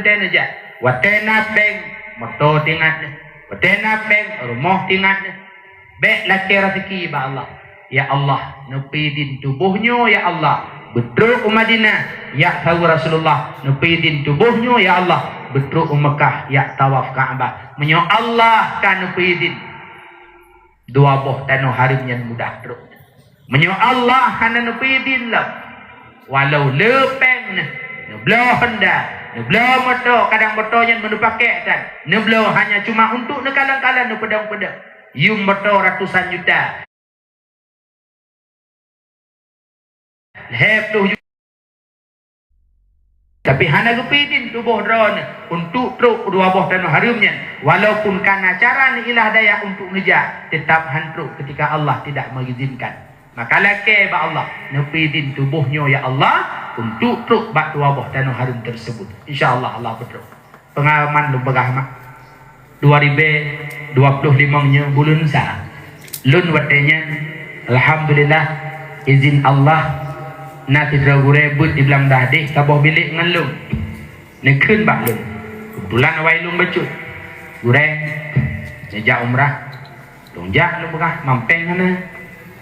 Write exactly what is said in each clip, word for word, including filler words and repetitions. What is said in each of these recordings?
Watée neujak, watée na péng, moto teuingat neuh. Watée na péng, rumoh teuingat neuh. Bék lakée raseuki bak Allah. Ya Allah, neupeudin tuboh nyoe ya Allah, beutrok u Madinah, jak saweue Rasulullah, neupeudin tuboh nyoe ya Allah, beutrok u Meukah, jak tawaf Ka'bah. Meunyoe Allah ka neupeudin, dua boh tanoh hareuem nyan mudah trok. Meunyoe Allah hana neupeudin lom, walau le péng neuh, neubloe honda, neubloe moto, kadang moto nyan meuneupakék tan, neubloe hanya cuma untuk neukalon-kalon, neupeudong-peudong. Yum moto ratusan juta. Lhée ploh juta. Tapi hana geupeudin tuboh droeneuh untuk trok dua boh tanoh hareuem nyan, walaupun kana cara neuilah daya untuk neujak, teutap han trok ketika Allah tidak mengizinkan. Maka lakée bak Allah, neupeudin tuboh nyoe ya Allah, untuk trok bak dua boh tanoh hareuem tersebut. Insya Allah, Allah beutrok. Peungalaman lôn peugah mak. Dua ribée dua ploh limong nyoe buleuen sa. Lôn watée nyan, alhamdulillah, izin Allah, na sidroe gurée beuet di Blang Dahdeh saboh bilék ngon lôn. Neukheun bak lôn. Keubeutulan awai lôn bacut. Gurée, neujak umrah. Lôn jak lôn peugah, "Mam péng hana."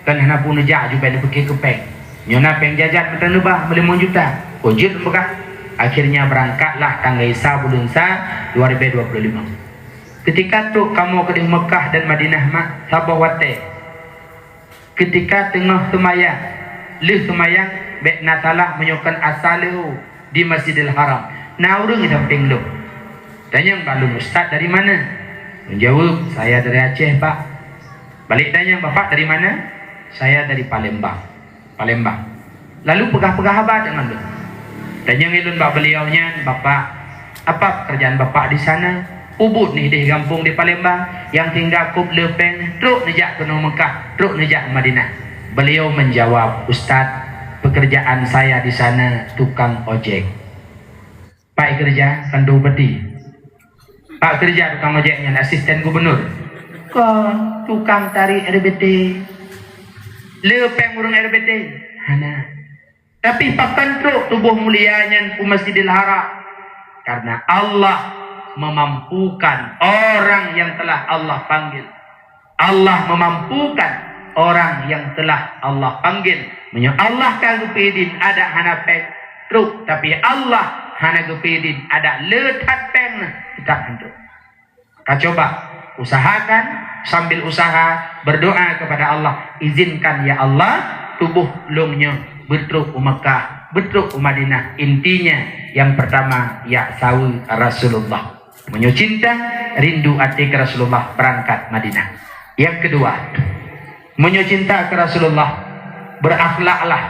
"Kan hana peue neujak ju bék neupiké keu péng. Nyoe na péng jajan meuteun leubah meulimong juta." "Oh jeuet," lôn peugah. Akhirnya berangkatlah tanggai sa buleuen sa dua ribée dua ploh limong. Ketika trok kamoe keudeh Meukah dan Madinah mak, saboh watée. Ketika teungoh seumayang, lheueh seumayang bék na salah meunyoe kon asa leuho di Masjidil Haram. Na ureuëng di sampéng lôn. Tanyong bak lôn, "Ustaz dari mana?" Lôn jaweueb, "Saya dari Aceh, Pak." Balék tanyong, "Bapak dari mana?" "Saya dari Palembang." "Palembang." Lalu peugah-peugah haba deungon lôn. Tanyong ilôn bak beuliau nyan, "Bapak, apa pekerjaan Bapak di sana?" "Ubit nih di gampông di Palembang, nyang tinggai kub le péng, trok neujak keunoe Meukah, trok neujak Madinah." Beliau menjawab, "Ustaz, pekerjaan saya di sana tukang ojek." "Pat keureuja?" "Kandong peti." "Pat keureuja tukang ojek nyan, asisten gubernur?" "Kon, tukang tarik R B T." "Le péng ureuëng R B T?" "Hana." "Tapi pakon trok tuboh mulia nyan u Masjidil Haram?" "Karena Allah memampukan orang yang telah Allah panggil." Allah memampukan orang yang telah Allah panggil. Meunyoe Allah ka geupeudin adak hana péng trok, tapi Allah hana geupeudin adak le that péng, teutap han trok. Ka coba, usahakan, sambil usaha berdoa kepada Allah, "Izinkan ya Allah, tuboh lôn nyoe beutrok u Meukah, beutrok u Madinah." Intinya, yang pertama, jak saweue Rasulullah. Meunyoe cinta, rindu até keu Rasulullah, berangkat Madinah. Yang kedua, meunyoe cinta keu Rasulullah, berakhlaklah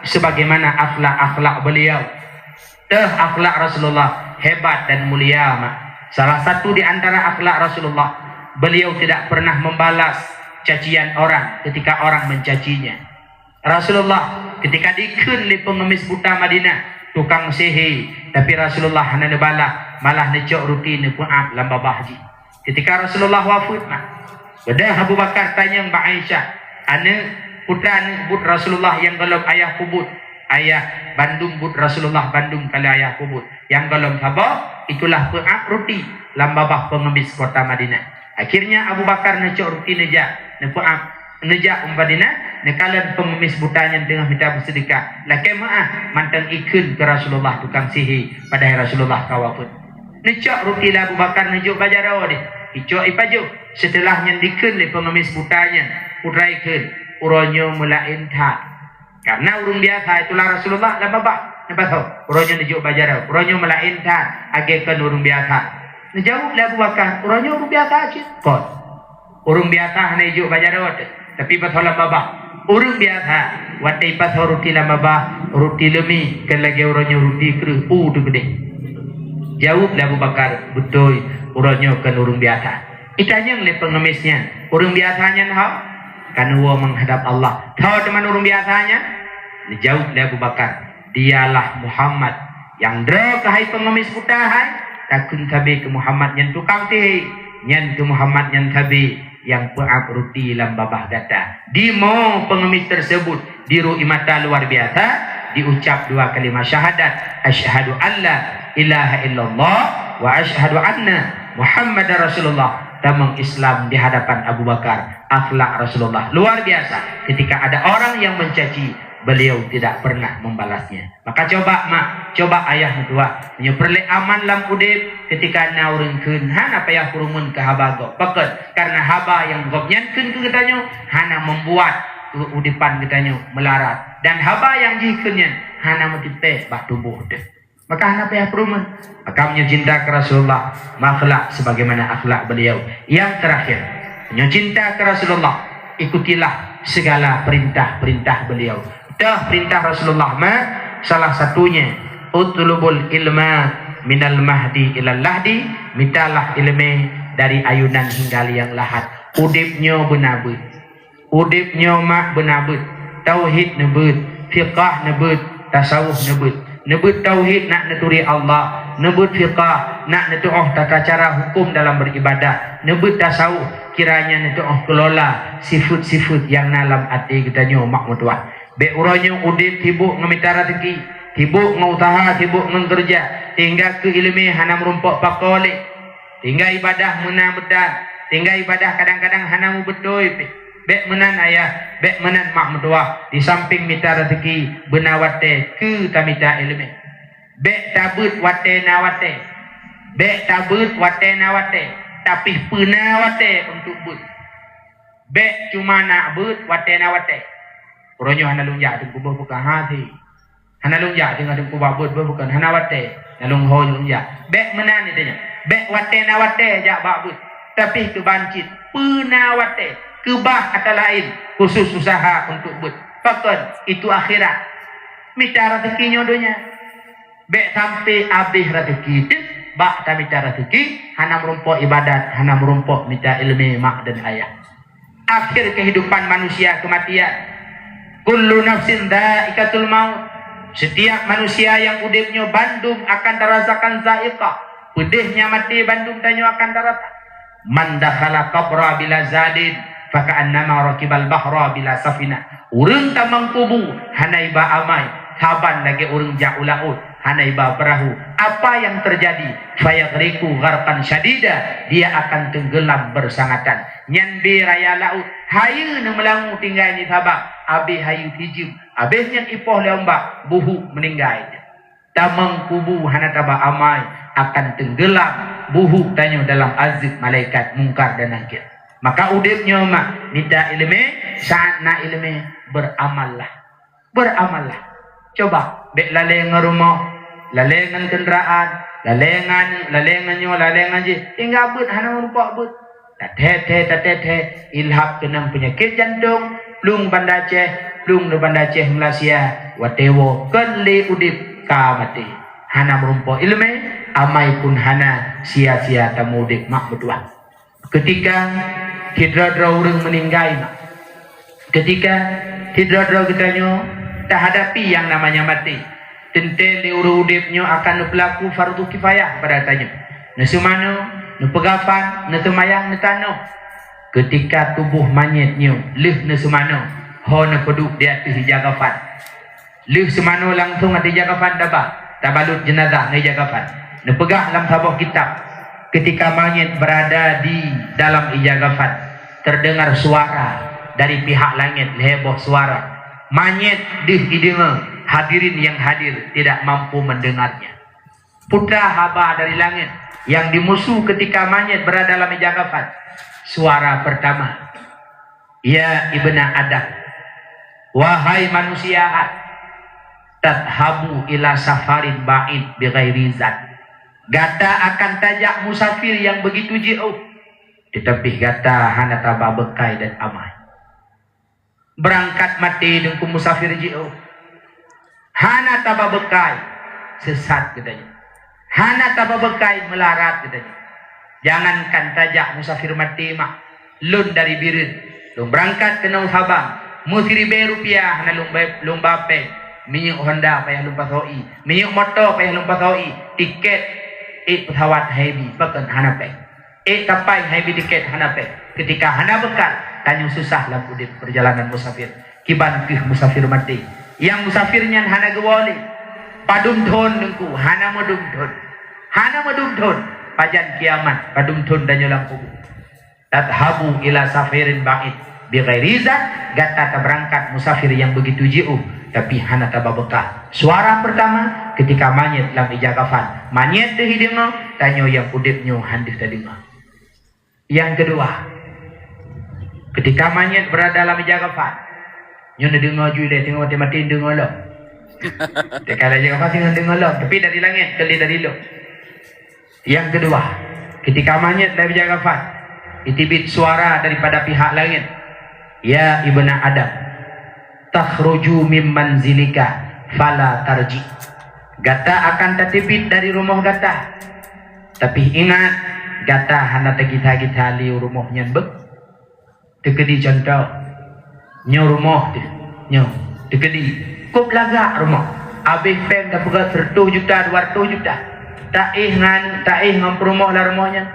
sebagaimana akhlak-akhlak beliau. Teuh akhlak Rasulullah hebat dan mulia mak. Salah satu di antara akhlak Rasulullah, beliau tidak pernah membalas cacian orang ketika orang mencacinya. Rasulullah ketika dikheun lé pengemis buta Madinah, tukang sihé, tapi Rasulullah hana neubalah, malah neucok ruti neupeuab lam babah jih. Ketika Rasulullah wafeuet mak, beudôh Abu Bakar tanyong bak Aisyah, "Aneuk, peue treuk aneuk buet Rasulullah nyang gohlom ayah kubuet?" "Ayah, bandum buet Rasulullah bandum ka lheueh ayah kubuet. Nyang gohlom saboh, itulah peuab ruti lam babah pengemis kota Madinah." Akhirnya Abu Bakar neucok ruti neujak, neupeuab, neujak u Madinah, neukalon pengemis buta nyan teungoh mita beuseudeukah. Lakée meuáh mantong ikheun keu Rasulullah tukang sihé, padahai Rasulullah ka wafeuet. Neucok ruti lé Abu Bakar neujok bak jaroe deh, icok ipajoh. Seuteulah nyan dikheun lé pengemis buta nyan, peue treuk ikheun, "Uroe nyoe meulaén that." Karena ureuëng biasa itulah Rasulullah lam babah. Neupasoe, uroe nyoe neujok bak jaroe, uroe nyoe meulaén that, lagée kon ureuëng biasa. Neujaweueb lé Abu Bakar, "Uroe nyoe ureuëng biasa cit?" "Kon. Ureuëng biasa hana ijok bak jaroe teuh, tapi pasoe lam babah. Ureuëng biasa, watée ipasoe ruti lam babah, ruti leumie, kon lagée uroe nyoe ruti kreueh, u teuh keudeh." Jaweueb lé Abu Bakar, "Beutôi, uroe nyoe kon ureuëng biasa." Itanyong lé pengemis nyan, "Ureuëng biasa nyan ho?" "Ka neuwoe meuhadab Allah." "Tho teuma ureuëng biasa nyan?" Neujaweueb lé Abu Bakar, "Dialah Muhammad nyang droe keuhai pengemis buta hai, takheun sabe keu Muhammad nyan tukang sihé, nyan keu Muhammad nyan sabe nyang peuab ruti lam babah gata." Di mo pengemis tersebut, di ru'i mata luar biasa, diucap dua kalimat syahadat, "Asyhadu alla ilaha illallah wa asyhadu anna Muhammadar Rasulullah. Tamong Islam di hadapan Abu Bakar, akhlak Rasulullah luar biasa. Ketika ada orang yang mencaci, beliau tidak pernah membalasnya. Maka coba mak, coba ayah meutuah, meunyoe peureulée aman lam udeb, ketika na ureuëng kheun, hana payah peurumeun keu haba gob. Pakon? Karena haba nyang gobnyan kheun keu geutanyoe hana membuat u-, udepan geutanyoe meularat, dan haba nyang jih kheun nyan hana meutipéh bak tuboh teuh. Maka hana payah peurumeun. Maka meunyoe cinta keu Rasulullah, makhlak sebagaimana akhlak beliau. Yang terakhir, meunyoe cinta keu Rasulullah, ikutilah segala perintah-perintah beliau. Dah perintah Rasulullah ma, salah satunya, "Utlubul ilma minal mahdi ilal lahdi," mitalah ilmu dari ayunan hingga liang lahat. Udeb nyoe beuna beuet. Udeb nyoe mak beuna beuet. Tauhid neubeuet, fiqah neubeuet, tasawuf neubeuet. Neubeuet tauhid nak neuturi Allah, neubeuet fiqah nak neutuoh tata cara hukum dalam beribadah, neubeuet tasawuf kiranya neutuoh keulola sifeuet-sifeuet nyang na lam até geutanyoe mak meutuah. Bék uroe nyoe udeb sibok ngon mita raseuki, sibok ngon useuha, sibok ngon keureuja, tinggai keu iéleumé hana meurumpok pakoe lé. Tinggai ibadah meuna meudan, tinggai ibadah kadang-kadang hana mubeutôi pih. Bék meunan ayah, bék meunan mak meutuah, di samping mita raseuki beuna watée keu tamita iéleumé. Bék tabeuet watée na watée. Bék tabeuet watée na watée, tapi peuna watée untuk beuet. Bék cuma na beuet watée na watée. Uroe nyoe hana lôn jak teungku boh buka hase. Hana lôn jak teungoh teungku bak beuet boh bukan hana watée. Na lôn ho lôn jak. Bék meunan iteunyoe. Bék watée na watée jak bak beuet. Tapi keuban cit peuna watée keubah ata laén khusus usaha untuk beuet. Pakon? Itu akhirat. Mita raseuki nyoe donya. Bék sampai abéh raseuki teuh bak tamita raseuki, hana meurumpok ibadat, hana meurumpok mita iéleumé mak dan ayah. Akhir kehidupan manusia kematian. Kullu nafsin dzaiqatul maut. Setiap manusia nyang udeb nyoe bandum akan tarasakan zaiqah. Peudehnya maté bandum tanyoe akan tarasa. Man dakhala qabra bila zadin, faka'annama rakibal bahra bila safinah. Ureuëng tamong kubu hana iba amai, saban lagée ureuëng jak u laôt hana iba peurahô. Apa yang terjadi? Fayaghriqu gharqan syadida, dia akan tenggelam bersangatan. Nyan bée raya laôt, hayeue neumeulangue tinggai di sabab, abéh hayeue sijeuem, abéh nyan ipoh lé umbak, buhuk meuninggai. Tamong kubu hana taba amai, akan tenggelam buhuk tanyoe dalam azeub malaikat Mungkar dan Nakir. Maka udeb nyoe mak mita iéleumé, saát na iéleumé, beramallah. Beramallah. Coba, bék lalée ngon rumoh, lalée ngon keundaraan, lalée ngon, lalée ngon nyoe, lalée ngon jih, hingga beuet hana meurumpok beuet. Tathée-thée, tathée-thée, ilhab keunong peunyakét jantong, plueng Banda Aceh, plueng di Banda Aceh Malaysia, watée woe kon lé udeb ka maté. Hana meurumpok iéleumé, amai pun hana, sia-sia tameuudeb mak meutuah. Keutika sidroe-droe ureuëng meuninggai mak. Keutika sidroe-droe geutanyoe tahadapi nyang namanya maté, teuntée lé ureuëng udeb nyoe akan neupeulaku fardu kifayah pada tanyoe. Neuseumanoe, neupeugafan, neuseumayang, neutanoh. Keutika tuboh manyét nyoe lheueh neuseumanoe, ho neupeuduek di ateueh ija gafan. Lheueh seumanoe langsong ateueh ija gafan taba, tabalut jeunazah ngon ija gafan. Neupeugah lam saboh kitab, keutika manyét beurada di dalam ija gafan, teudeungar suara dari pihak langét lhée boh suara. Manyét deuh ideungoe, hadirin nyang hadir tidak mampu mendengarnya. Putra haba dari langét nyang dimusu keutika manyét beurada lam ija gafan. Suara peurtama, "Ya ibna Adam, wahai manusia, tadhhabu ila safarin ba'id bighairi zad." Gata akan tajak musafir nyang beugitu jiôh, teutapi gata hana taba beukai dan amai. Beurangkat maté deungon musafir jiôh. Hana taba beukai, seusat geutanyoe. Hana taba beukai, meularat geutanyoe. Jangankan tajak musafir maté mak, lôn dari Bireuen, lôn beurangkat keunoe Sabang, meusiribée rupiah hana lôn ba-, lôn ba péng. Minyeuk Honda payah lôn pasoe, minyeuk moto payah lôn pasoe, tiket, eh, peusawat hai bi, pakon hana péng. Eh, kapai hai bi tiket hana péng. Keutika hana beukal, tanyoe susah lam udeb peurjalanan musafir. Kiban kheueh musafir maté. Nyang musafir nyan hana geuwoe lé. Padum thon Teungku, hana meudum thon. Hana meudum thon. Pajan kiamat, padum thon tanyoe lam kubu. Tadhhabu ila safarin ba'id bighairi zad, gata tabeurangkat musafir nyang beugitu jiôh, tapi hana taba beukah. Suara peurtama, keutika manyét lam ija kafan. Manyét deuh ideungoe, tanyoe nyang udeb nyoe han deuh tadeungoe. Nyang keudua, keutika manyét beurada lam ija kafan, nyoe neudeungoe ju ilée teungoh maté-maté neudeungoe lom. Teuka lam ija kafan teungoh neudeungoe lom, tapi dari langét, keu lé dari lôn. Nyang keudua, keutika manyét lam ija kafan, iteubiet suara daripada pihak langét, "Ya ibna Adam, takhruju mim manzilika fala tarji." Gata akan tateubiet dari rumoh gata. Tapi ingat, gata hana tagita-gita lé u rumoh nyan beuh. Teukeudi cuntoh, nyoe rumoh teuh, nyoe, teukeudi, kôb lagak rumoh. Abéh péng tapeugöt sireutôh juta, dua reutôh juta. Taéh ngon, taéh ngon peurumoh lam rumoh nyan,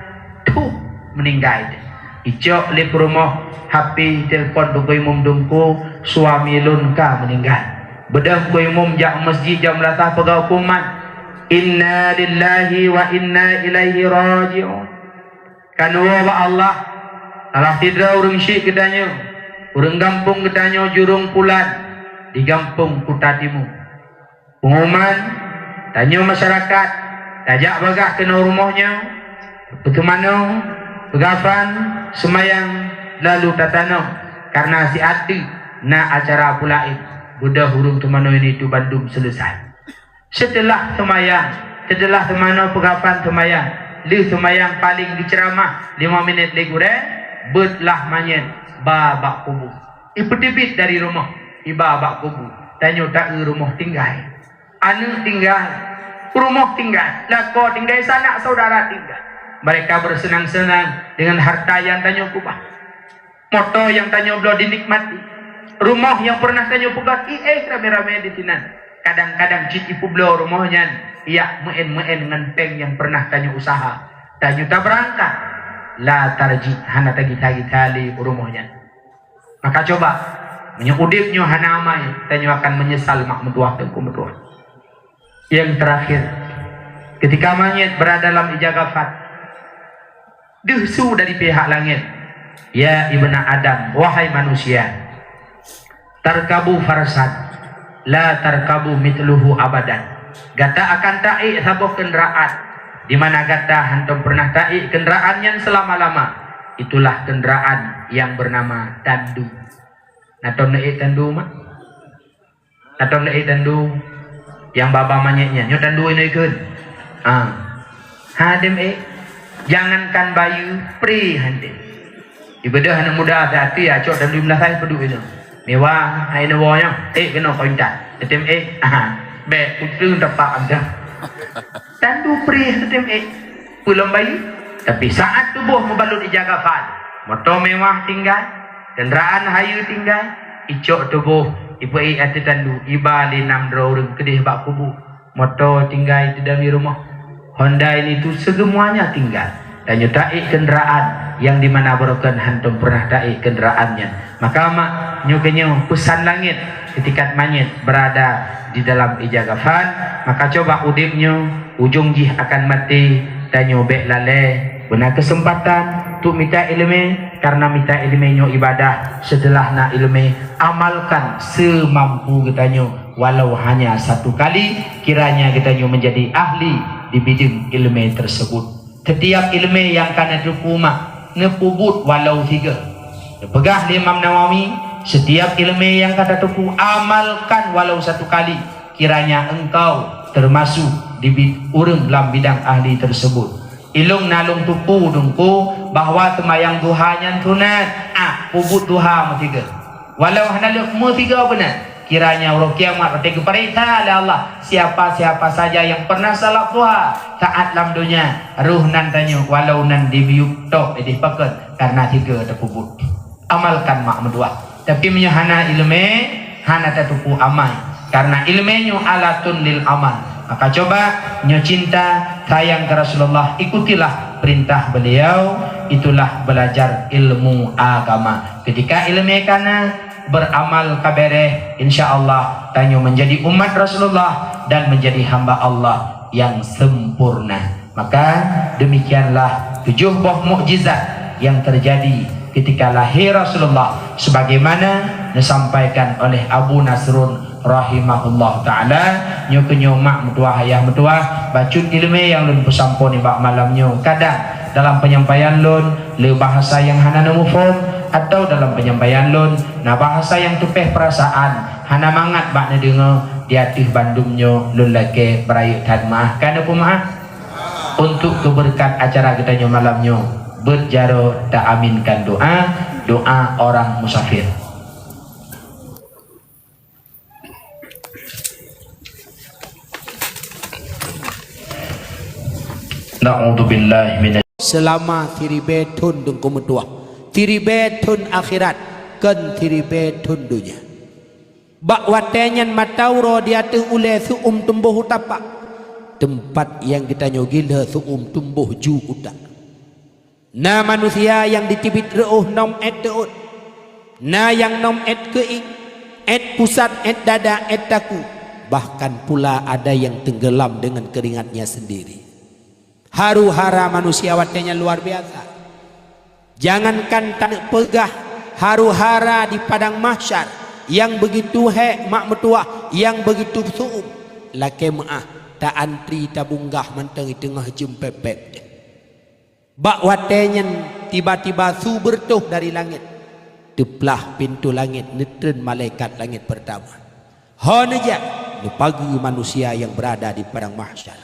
tuh, meuninggai teuh. Icok lé peurumoh, H P, telepon Teungku Imum, "Teungku, suami lôn ka meuninggai." Beudôh Teungku Imum jak meuseujid jam belasan peugah huköman, "Inna lillahi wa inna ilaihi raji'un." Kan woe bak Allah, salah sidroe ureuëng syik geutanyoe, ureuëng gampông geutanyoe Jurong Pulan di gampông Kuta Timu. Peunguman, tanyoe masyarakat tajak bagah keunoe rumoh nyoe, peuteumanoe, peugafan, seumayang, lalu tatanoh, kareuna siat teuk na acara peue laén. Beudôh ureuëng teumanoe nyan itu bandum seuleusai. Seuteulah seumayang, seuteulah teumanoe peugafan seumayang, lheueh seumayang paleng geuceuramah lima minét lé gurée, beuet lah manyét ba bak kubu. Ipeuteubiet dari rumoh, iba bak kubu. Tanyoe taeu rumoh tinggai. Aneuëk tinggai, rumoh tinggai, lakoe tinggai, sanak saudara tinggai. Mereka bersenang-senang dengan harta yang tanyoe keubah. Moto nyang tanyoe bloe dinikmati. Rumoh nyang peureunah tanyoe peugöt, iéh ramé-ramé disinan. Kadang-kadang cit ipeubloe rumoh nyan, ijak meuén-meuén ngon péng nyang peureunah tanyoe useuha. Tanyoe tabeurangkat, la tarji, hana tagita-gita lé u rumoh nyan. Maka coba, meunyoe udeb nyoe hana amai, tanyoe akan meunyeusal mak meutuwah teungku meutuwah. Nyang teurakhir, keutika manyét beurada lam ija kafan, deuh su dari pihak langét, "Ya ibna Adam, wahai manusia, tarkabu farsan, la tarkabu mitluhu abadan." Gata akan taék saboh keundaraan, di mana gata hántom peureunah taék keundaraan nyan seulama-lama. Itulah keundaraan nyang beunama tandu. Na tom neuék tandu, mak? Atau lé tandu nyang baba manyét nyan, nyoe tandu inoe ikheun. Ha. Ha, tem ék. Jangankan bayeue, pré han tem. Ibeudôh aneuk muda hati-hati, acok tandu meunasai peuduek inoe. Mewah, hai neuwoe nyoe, ék keunoe kau intat. Tem ék. Aha. Bèk, uteuen tapak amdah. Tandu pré han tem ék. Peulom bayeue. Tapi saat tuboh meubalot ija kafan, moto mewah tinggai, keundaraan hayeue tinggai, icok tuboh, ipeuék ateueh tandu, iba lé nam droe ureuëng keudeh bak kubu. Moto tinggai teudong di rumoh. Honda ini tu segemuanya tinggal. Tanyoe taék keundaraan nyang dimana barokon hántom peureunah taék keundaraan nyan. Maka mak, nyoe keunyoe peusan langét keutika manyét beurada di dalam ija kafan, maka coba udeb nyoe ujong jih akan maté, tanyoe bèk lalée beuna keuseumpatan untuk mita iéleumé, kareuna mita iéleumé nyoe ibadah. Seuteulah na iéleumé, amalkan seumampu geutanyoe, walau hanya satu kali, kiranya geutanyoe meunjadi ahli di bideueng iéleumé teuseubot. Seutiap iéleumé nyang ka neuteupeue mak, neupeubuet walau sigoe. Neupeugah lé Imam Nawawi, seutiap iéleumé nyang ka tateupeue, amalkan walau satu kali, kiranya engkau teumasok di bi-, ureuëng lam bidang ahli teuseubot. Ilong na lôn teupeue Teungku bahwa seumayang duha nyan sunat, ah, peubuet duha meusigoe. Walau hana lheueh meusigoe beuna, kiranya uroe kiamat watée geupareksa lé Allah siapa-siapa saja nyang pernah salat duha saat lam donya, roh nan tanyoe walau nan dimiyueb tok ideh pakon kareuna sigoe teupeubuet. Amalkan mak meutuwah. Tapi meunyoe hana iéleumé, hana tateupeue amai. Kareuna iéleumé nyoe alatun lil amal. Maka coba nyoe cinta, sayang keu Rasulullah, ikutilah perintah beliau, itulah belajar ilmu agama. Ketika iéleumé ka na, beramal ka bereh, insya Allah tanyoe menjadi umat Rasulullah dan menjadi hamba Allah yang sempurna. Maka demikianlah tujuh boh mukjizat yang terjadi ketika lahir Rasulullah, sebagaimana disampaikan oleh Abu Nasrun rahimahullah taala. Nyoe keuh nyoe mak meutuah, ayah meutuah, bacut ileumèe nyang lôn peusampoe nibak malam nyoe. Kadang dalam penyampaian lôn le bahasa nyang hana neumuphom, atau dalam penyampaian lôn na bahasa nyang teupeh peurasaan, hana mangat bak neudeungoe. Di ateueh bandum nyoe lôn lakèe beurayeuk that meu'ah. Ka neupeumeu'ah? Untuk keubeureukat acara geutanyoe malam nyoe, beuet jaroe taaminkan doa, doa orang musafir. Na'udzubillahi minasy- Seulama siribèe thon Teungku meutuah, siribèe thon akhirat, kon siribèe thon donya. Bak watèe nyan mata uroe di ateueh ulèe seu'uem tumboh u tapak, teumpat nyang geutanyoe gila seu'uem tumboh ju utak. Na manusia nyang jiteubiet reuôh nöm èt teuôt, na nyang nöm èt keuieng, èt pusat, èt dada, èt takue, bahkan pula ada nyang teunggeulam deungon keuringatnya sendiri. Haru-hara manusia watèe nyan luar biasa. Jangankan taneuk peugah haru-hara di padang mahsyar nyang beugitu hék mak meutuah, nyang beugitu seu'uem, lakèe meu'ah, ta-antri tabunggah mantong di teungoh jeuem pép-pép. Bak watèe nyan tiba-tiba su beureutoh dari langèt, teuplah pintoe langèt, neutreun malaikat langèt peurtama. Ho neujak, neupageue manusia nyang beurada di padang mahsyar.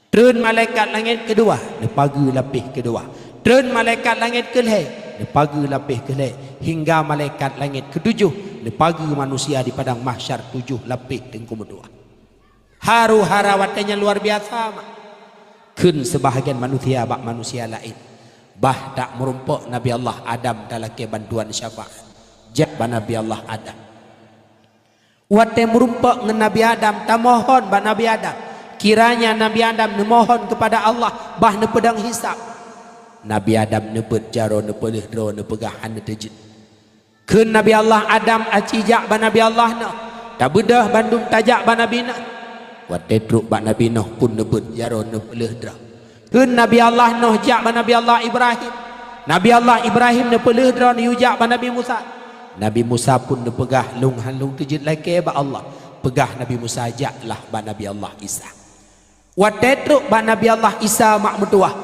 Treun malaikat langèt keudua, neupageue lapéh keudua. Treun malaikat langèt keulhèe, neupageue lapéh keulhèe, hingga malaikat langèt keutujoh neupageue manusia di padang mahsyar tujoh lapéh Teungku meutuah. Haru-hara watèe nyan luar biasa mak. Kheun seubahgian manusia bak manusia laén, "Bah dak meurumpok Nabi Allah Adam talakèe bantuan syafaat. Jak bak Nabi Allah Adam." Watèe meurumpok ngon Nabi Adam, tamohon bak Nabi Adam. Kiranya Nabi Adam neumohon keupada Allah bah neupeudong hisab. Nabi Adam neubeuet jaroe, neupeulheueh droe, neupeugah hana teujeuet. Kheun Nabi Allah Adam aci jak bak Nabi Allah Nuh. Tabeudôh bandum tajak bak Nabi Nuh. Watèe trok bak Nabi Nuh pun neubeuet jaroe, neupeulheueh droe. Kheun Nabi Allah Nuh jak bak Nabi Allah Ibrahim. Nabi Allah Ibrahim neupeulheueh droe neuyue jak bak Nabi Musa. Nabi Musa pun neupeugah, "Lôn han lôn teujeuet lakèe bak Allah." Peugah Nabi Musa, "Jaklah bak Nabi Allah Isa." Watèe trok bak Nabi Allah Isa mak meutuah,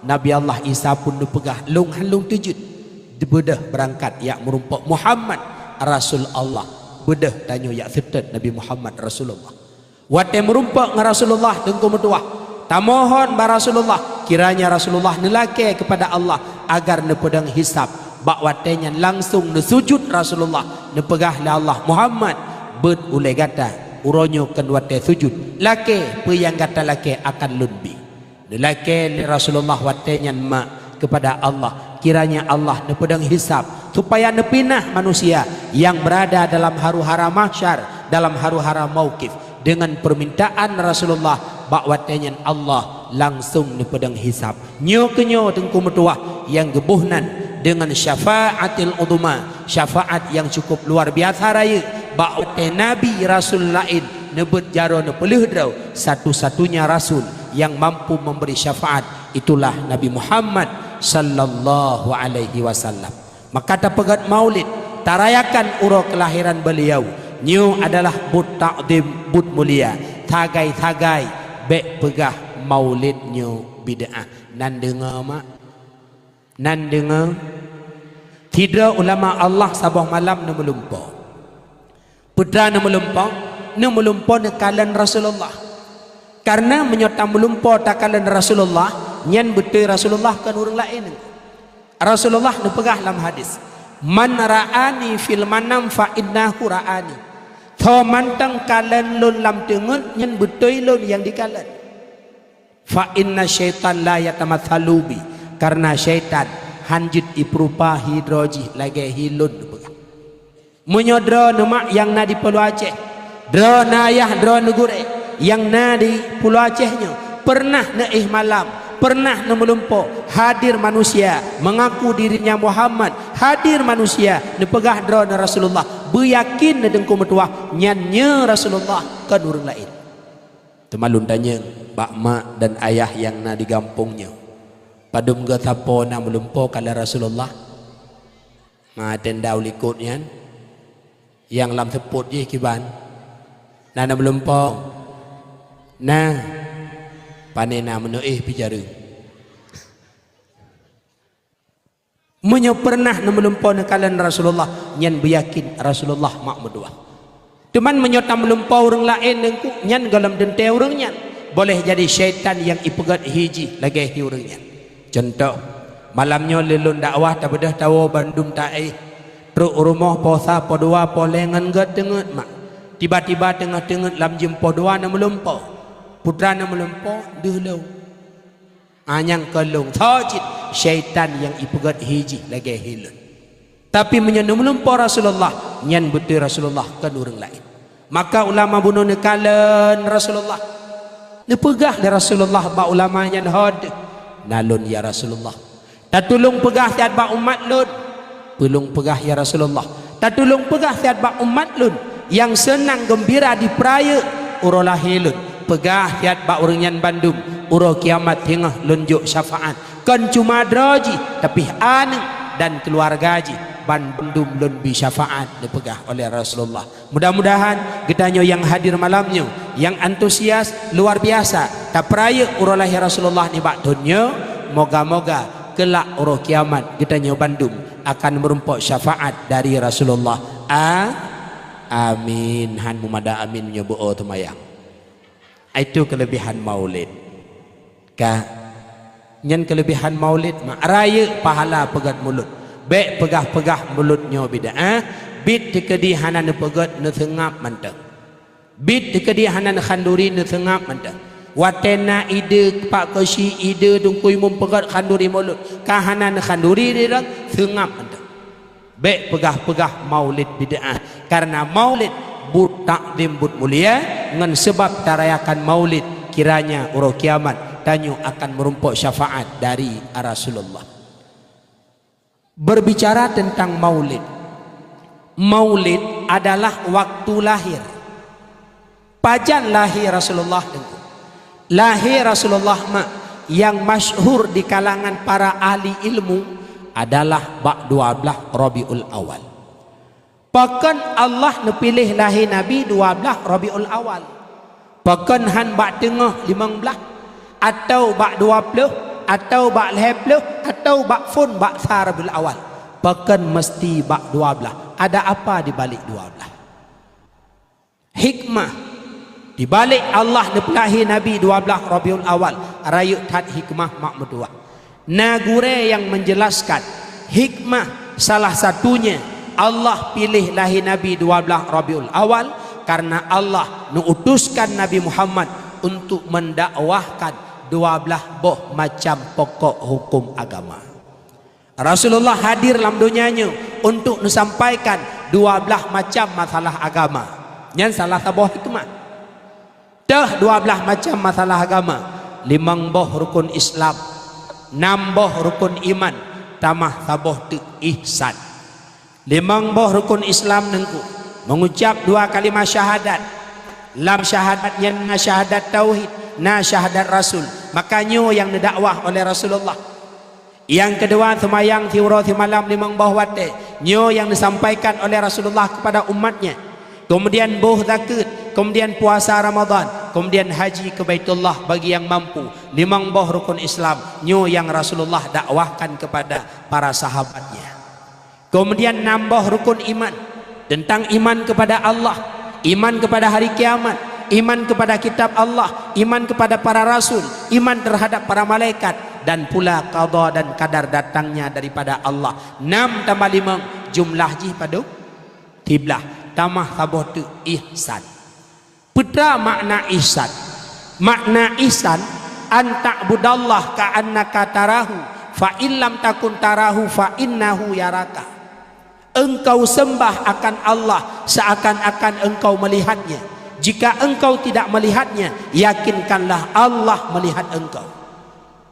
Nabi Allah Isa pun neupeugah, "Lôn han lôn teujeuet." Beudôh beurangkat jak meurumpok Muhammad Rasul Allah. Beudôh tanyoe jak seutôt Nabi Muhammad Rasulullah. Watèe meurumpok ngon Rasulullah Teungku meutuah, tamohon bak Rasulullah, kiranya Rasulullah neulakèe keupada Allah agar neupeudong hisab. Bak watèe nyan langsong neusujut Rasulullah, neupeugah lé Allah, "Muhammad, beuet ulèe gata, uroe nyoe kon watèe sujut. Lakèe peue nyang gata lakèe akan lôn bi." Neulakèe lé Rasulullah watèe nyan mak keupada Allah, kiranya Allah neupeudong hisab, supaya neupinah manusia nyang beurada dalam haru-hara mahsyar, dalam haru-hara mauqif. Deungon peumintaan Rasulullah, bak watèe nyan Allah langsong neupeudong hisab. Nyoe keuh nyoe Teungku meutuah nyang geuboh nan deungon syafaatil udhma, syafaat nyang cukup luar biasa rayeuk. Bak watèe nabi rasul laén neubeuet jaroe neupeulheueh droe, satu-satunya rasul nyang mampu memberi syafaat itulah Nabi Muhammad sallallahu alaihi wasallam. Maka tapeugét maulid, tarayakan uroe keulahiran beliau. Nyoe adalah buet takzim, buet mulia. Sagai-sagai bèk peugah maulid nyoe bid'ah. Nan deungoe mak? Nan deungoe? Sidroe ulama Allah saboh malam neumeulumpoe. Peue teuma neumeulumpoe? Neumeulumpoe neukalon Rasulullah. Karena meunyoe tameulumpoe takalon Rasulullah, nyan beutôi Rasulullah kon ureueng laén. Rasulullah neupeugah lam hadis, "Man ra'ani fil manam fa innahu ra'ani." Soe mantong kalon lôn lam teungeut, nyan beutôi lôn nyang jikalon. "Fa inna syaitan la yatamatsalu bi," karena syaitan han jeuet jipeurupa hi droe jih lagèe hi lôn neupeugah. Meunyoe droeneuh mak nyang na di Pulo Aceh, droeneuh ayah, droeneuh gurèe nyang na di Pulo Aceh nyoe, peureunah neuéh malam Pernah neumeulumpo, hadir manusia, mengaku dirinya Muhammad, hadir manusia, neupeugah droeneuh Rasulullah, beuyakin neuteungku meutuwah, nyan nyoe Rasulullah, kon ureuëng laén. Teuma lôn tanyong bak mak dan ayah nyang na di gampông nyoe, padub geusapo na meulumpo kalon Rasulullah? Ma tenda u likot nyan, nyang lam seupôt jih kiban, na, na meulumpo? Na. Pane na meunoe pijareueng. Meunyoe pernah neumeulumpo neukalon Rasulullah, nyan beuyakin Rasulullah mak meutuwah. Teuma meunyoe tameulumpo ureuëng laén teungku, nyan gohlom teuntée ureuëng nyan. Boleh jadi syaitan nyang ipeugét hi jih lagée hi ureuëng nyan. Cuntoh, malam nyoe lé lôn dakwah tabeudôh tawoe bandum taéh. Trok u rumoh posa po dua po lhée ngon gét teungeut mak. Tiba-tiba teungoh teungeut lam jeuem po dua neumeulumpo. Putra neumeulumpo deuh lom. Ah, nyang kon lôn, tho cit syaitan nyang ipeugét hi jih lagée hi lôn. Tapi meunyoe neumeulumpo Rasulullah, nyan beutôi Rasulullah kon ureuëng laén. Maka ulama bunoe neukalon Rasulullah. Neupeugah lé Rasulullah bak ulama nyan, "Ho deuh na lôn ya Rasulullah. Tatulông peugah siat bak umat lôn." "Peulông peugah ya Rasulullah." "Tatulông peugah siat bak umat lôn nyang seunang geumbira dipeurayeuk uroe lahé lôn. Peugah siat bak ureuëng nyan bandum, uroe kiamat teungoh lôn jok syafaat. Kon cuma droe jih, tapi aneuëk dan keuluwarga jih bandum lôn bi syafaat," neupeugah oleh Rasulullah. Mudah-mudahan geutanyoe nyang hadir malam nyoe, nyang antusias luar biasa tapeurayeuk uroe lahé Rasulullah nibak thon nyoe, moga-moga keulak uroe kiamat geutanyoe bandum akan meurumpok syafaat dari Rasulullah. A-, amin. Han meumada amin meunyoe beu-o teumayang. Itu kelebihan Maulid. Ka. Nyan kelebihan Maulid, mak rayeuk pahala peugét mulod. Bék peugah-peugah mulod nyoe bid'ah, biet teukeudi hana neupeugét neuseungab mantong. Biet teukeudi hana neukhanduri neuseungab mantong. Watée na ide pak kosi ide dungkui mumpeugét khanduri mulod, ka hana neukhanduri ridong seungab mantong. Bék peugah-peugah Maulid bid'ah, kareuna Maulid buet takzim buet mulia, ngon seubab tarayakan Maulid kiranya uroe kiamat tanyoe akan meurumpok syafaat dari Rasulullah. Berbicara tentang Maulid, Maulid adalah waktu lahir. Pajan lahé Rasulullah teungku? Lahé Rasulullah mak nyang masyhur di kalangan para ahli ilmu adalah bak dua blaih Rabiul Awal. Pakon Allah neupiléh lahé Nabi dua blaih Rabiul Awal? Pakon han bak teungoh limong blaih, atau bak dua ploh, atau bak lhée ploh, atau bak phon bak sa Rabiul Awal? Pakon meusti bak dua blaih? Ada apa di balik dua blaih? Hikmah di balik Allah neupeulahé Nabi dua blaih Rabiul Awal, rayeuk that hikmah mak meutuwah. Na gurée nyang menjelaskan hikmah salah satunya Allah piléh lahé Nabi dua blaih Rabiul Awal, kareuna Allah neuutuskan Nabi Muhammad untuk mendakwahkan dua blaih boh macam pokok hukum agama. Rasulullah hadir lam donya nyoe untuk neusampaikan dua blaih macam masalah agama. Nyan salah saboh hikmah. Teuh dua blaih macam masalah agama, limong boh rukun Islam, nam boh rukun iman, tamah saboh teuk ihsan. Limong boh rukun Islam teungku, mengucap dua kalimah syahadat. Lam syahadat nyan na syahadat tauhid, na syahadat rasul. Maka nyoe nyang neudakwah oleh Rasulullah. Nyang keudua, seumayang siuroe simalam limong boh watée. Nyoe nyang neusampaikan oleh Rasulullah kepada umatnya. Kemudian boh zakeuet, kemudian puasa Ramadan, kemudian haji ke Baitullah bagi nyang mampu. Limong boh rukun Islam, nyoe nyang Rasulullah dakwahkan kepada para sahabatnya. Kemudian nam boh rukun iman, tentang iman kepada Allah, iman kepada hari kiamat, iman kepada kitab Allah, iman kepada para rasul, iman terhadap para malaikat, dan pula qada dan qadar datangnya daripada Allah. Nam tambah limong, jumlah jih padub? Siblaih, tamah saboh teuk, ihsan. Peue makna ihsan? Makna ihsan, "An ta'budallaha ka'annaka tarahu, fa in lam takun tarahu, fa innahu yaraka." Engkau sembah akan Allah seakan-akan engkau melihat-Nya. Jika engkau tidak melihat-Nya, yakinkanlah Allah melihat engkau.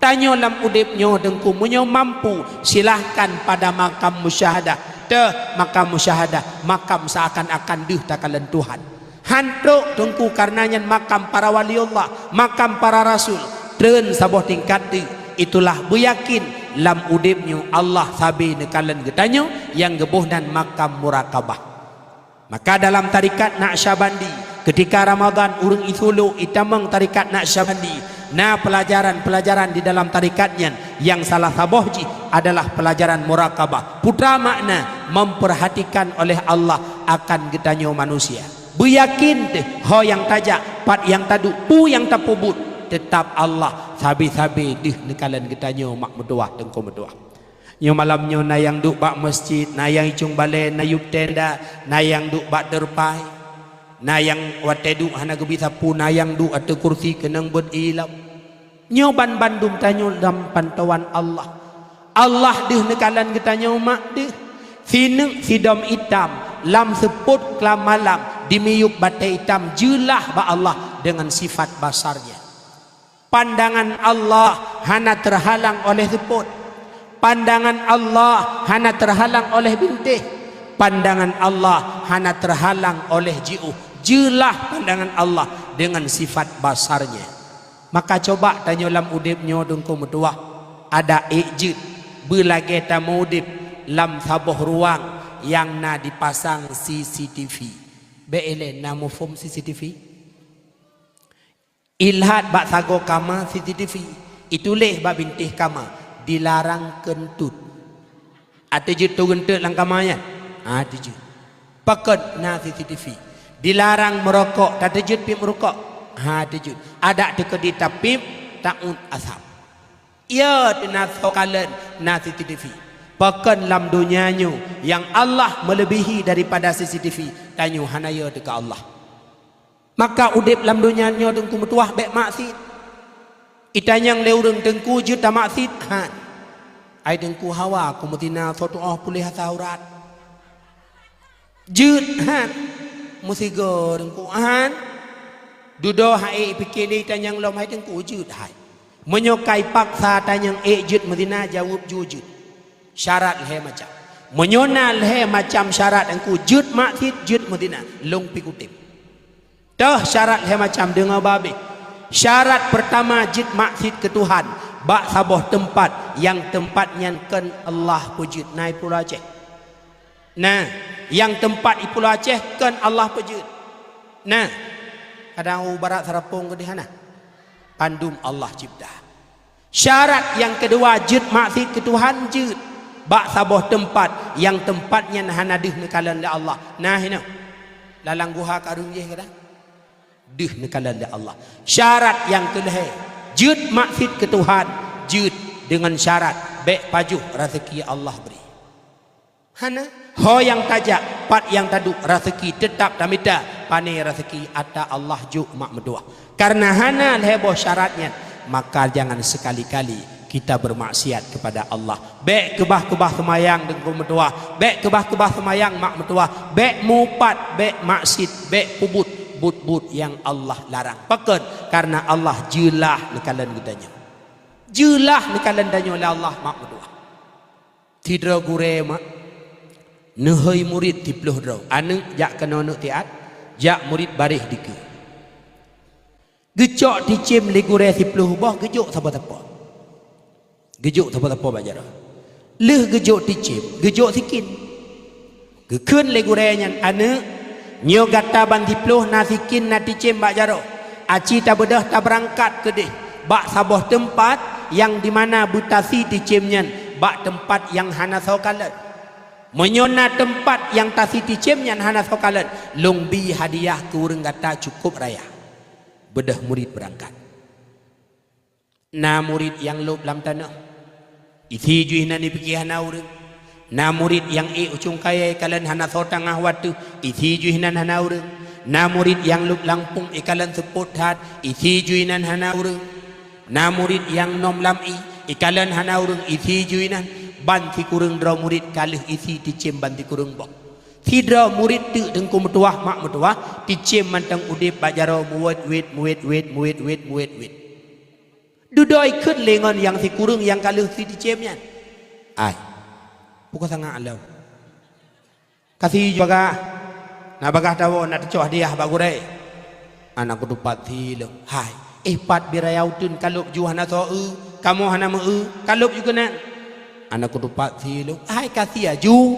Tanyoe lam udeb nyoe Teungku, meunyoe mampu, silahkan pada makam musyahadah. Teuh, makam musyahadah, makam seakan-akan deuh takalon Tuhan. Han trok Teungku, kareuna nyan makam para waliullah, makam para rasul. Treun saboh tingkat teuk. Itulah beuyakin lam udeb nyoe Allah sabe neukalon geutanyoe nyang geuboh nan makam murakabah. Maka dalam tarekat Naqsyabandi, keutika Ramadhan ureuëng isulok itamong tarekat Naqsyabandi, na peulajaran-peulajaran di dalam tarekat nyan, nyang salah saboh jih adalah peulajaran murakabah. Peue makna? Memperhatikan oleh Allah akan geutanyoe manusia. Beuyakin teuh, ho nyang tajak, pat nyang taduek, peue nyang tapeubuet, teutab Allah sabe-sabe deuh neukalon geutanyoe mak meutuwah, Teungku meutuwah. Nyoe malam nyoe na nyang duek bak meuseujid, na nyang icong balée, na yueb tenda, na nyang duek bak teureupai, na nyang watée duek hana geubi sapeue, na nyang duek ateueh kursi keunong beuet ié lom. Nyoe banbandum tanyoe lam pantauan Allah. Allah deuh neukalon geutanyoe mak deuh. Sineuk sidom itam lam seupôt klam malam dimiyueb batée itam jeulaih bak Allah deungon sifat basar-Nya. Pandangan Allah hana teuhalang oleh seupôt. Pandangan Allah hana teuhalang oleh bintéh. Pandangan Allah hana teuhalang oleh jiôh. Jeulaih pandangan Allah deungon sifat basar-Nya. Maka cuba tanyoe lam udeb nyoe Teungku meutuwah, adak ék jeuet beulagée tameuudeb lam saboh ruang nyang na dipasang C C T V. Bék ilée na muphom C C T V? Ilhat bak sagoe kama C C T V, ituléh bak bintéh kama, dilarang keuntut. Até jeuet teugeunteut lam kama nyan? Ha, teuh jeuet. Pakon na C C T V? Dilarang meurokok, tateujeuet piep meurokok? Ha, teuh jeuet. Adak teukeudi tapiep, taôt asap. Yo teuh na soe kalon na C C T V. Pakon lam donya nyoe nyang Allah meuleubihi daripada C C T V, tanyoe hana yo teuh keu Allah. Maka udeb lam donya nyoe Teungku meutuwah bék maksiet. Itanyong lé ureuëng, "Teungku, jeuet tamaksiet?" "Han." "Ai Teungku, hawa ku meuzina soe tuoh puléh asa urat?" "Jeuet?" "Han." "Meusigoe Teungku?" "Han." Dudoe hai ipike lé itanyong lom, "Hai Teungku, jeuet hai?" Meunyoe ka ipaksa tanyong ék jeuet meuzina, jaweueb ju jeuet. Syarat lhée macam. Meunyoe na lhée macam syarat Teungku, jeuet maksiet, jeuet meuzina, lôn pi kutem. Teuh syarat lhée macam, deungoe babeh. Syarat peurtama jeuet maksiet keu Tuhan bak saboh teumpat nyang teumpat nyan kon Allah peujeuet, na i Pulo Aceh. Na, nyang teumpat i Pulo Aceh kon Allah peujeuet. Na, kadang u barat Sarapong keudeh hana. Pandum Allah cipta. Syarat nyang keudua jeuet maksiet keu Tuhan jeuet bak saboh teumpat nyang teumpat nyan hana deuh neukalon lé Allah. Na hinoe. Lalang guha kareueng jih kadang. Deuh neukalon lé Allah. Syarat nyang keulhée, jeuet maksiet keu Tuhan, jeuet deungon syarat bék pajoh raseuki Allah bri. Hana. Ho nyang tajak, pat nyang taduek, raseuki teutab tamita, pané raseuki ata Allah jok mak meutuwah. Kareuna hana lhée boh syarat nyan, maka jangan sekali-kali kita bermaksiat kepada Allah. Bék keubah-keubah seumayang Teungku meutuwah, bék keubah-keubah seumayang mak meutuwah, bék mupat, bék maksiet, bék peubuet buet-buet nyang Allah larang. Pakon? Kareuna Allah jeulaih neukalon geutanyoe. Jeulaih neukalon tanyoe lé Allah mak meutuwah. Sidroe gurée mak neuhôi murit siploh droe, aneuëk jak keunoe neuk tiat, jak murit baréh dikeue. Geucok ticém lé gurée siploh boh, geujok sapo-sapo. Geujok sapo-sapo bak jaroe. Lheueh geujok ticém, geujok sikin. Geukheun lé gurée nyan, "Aneuëk, nyoe gata ban siploh na sikin na ticém bak jaroe. Aci tabeudôh tabeurangkat keudeh bak saboh teumpat nyang dimana beutasi ticém nyan bak teumpat nyang hana soe kalon. Meunyoe na teumpat nyang tasi ticém nyan hana soe kalon, lôn bi hadiah keu ureuëng gata cukôp raya." Beudôh murit beurangkat. Na murit nyang lôb lam tanoh, isi jih nan ipike hana ureuëng. Na murit nyang ék u cungkayée kalon hana soe tangah wateuh, isi jih nan hana ureuëng. Na murit nyang lôb lampông ikalon seupôt that, isi jih nan hana ureuëng. Na murit nyang nom lam ié ikalon hana ureuëng, isi jih nan. Ban sikureueng droe murit ka lheueh isi ticém ban sikureueng boh. Sidroe murit teuk Teungku meutuwah mak meutuwah, ticém mantong udeb bak jaroe muwet-wet, muwet-wet, muwet-wet, muwet-wet. Dudoe kheun lé ngon nyang sikureueng nyang ka lheueh si Ticem nyan. Ai, pukon sangat lom. Kasi bagah, na bagah tawoe, na teucok hadiah bak gurée. Hana kutupat si lôn. Hai, éh pat biraya uteuen kalôb ju hana soe eu, kamoe hana meu eu, kalôb ju keunan. Hana kutupat si lôn. Hai, kasi aju.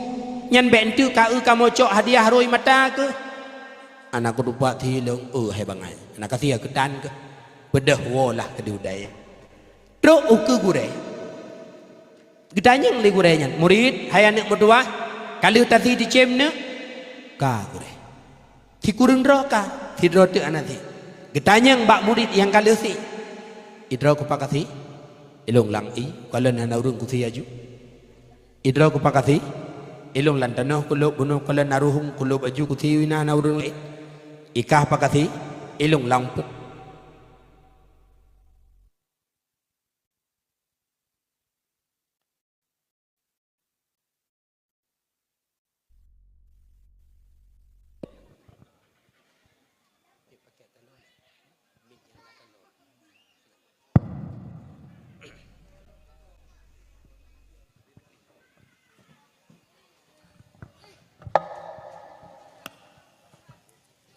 Nyan bék enteuk ka eu kamoe cok hadiah rhoi mata keuh. Hana kutupat si lôn, eu hai bangai. Hana kasi keutan keuh. Peudeh woe lah keu diudai. Trok ukeue gurée. Geutanyong lé gurée nyan, "Murit, hai aneuëk meutuwah, ka lheueh tasi Ticem neuk?" "Ka, gurée." "Sikureueng droe ka?" "Sidroe teuk hana si." Geutanyong bak murit nyang ka lheueh si, "Idroe kupat kasi?" "Ilôn lam ie, kalon hana ureuëng kusi aju." "Idroe kupat kasi?" "Ilôn lam tanoh kulôb, bunoe kalon na ruhueng kulôb aju kusi, ina hana ureuëng laén." "Ikah pat kasi?" "Ilôn lam peuet."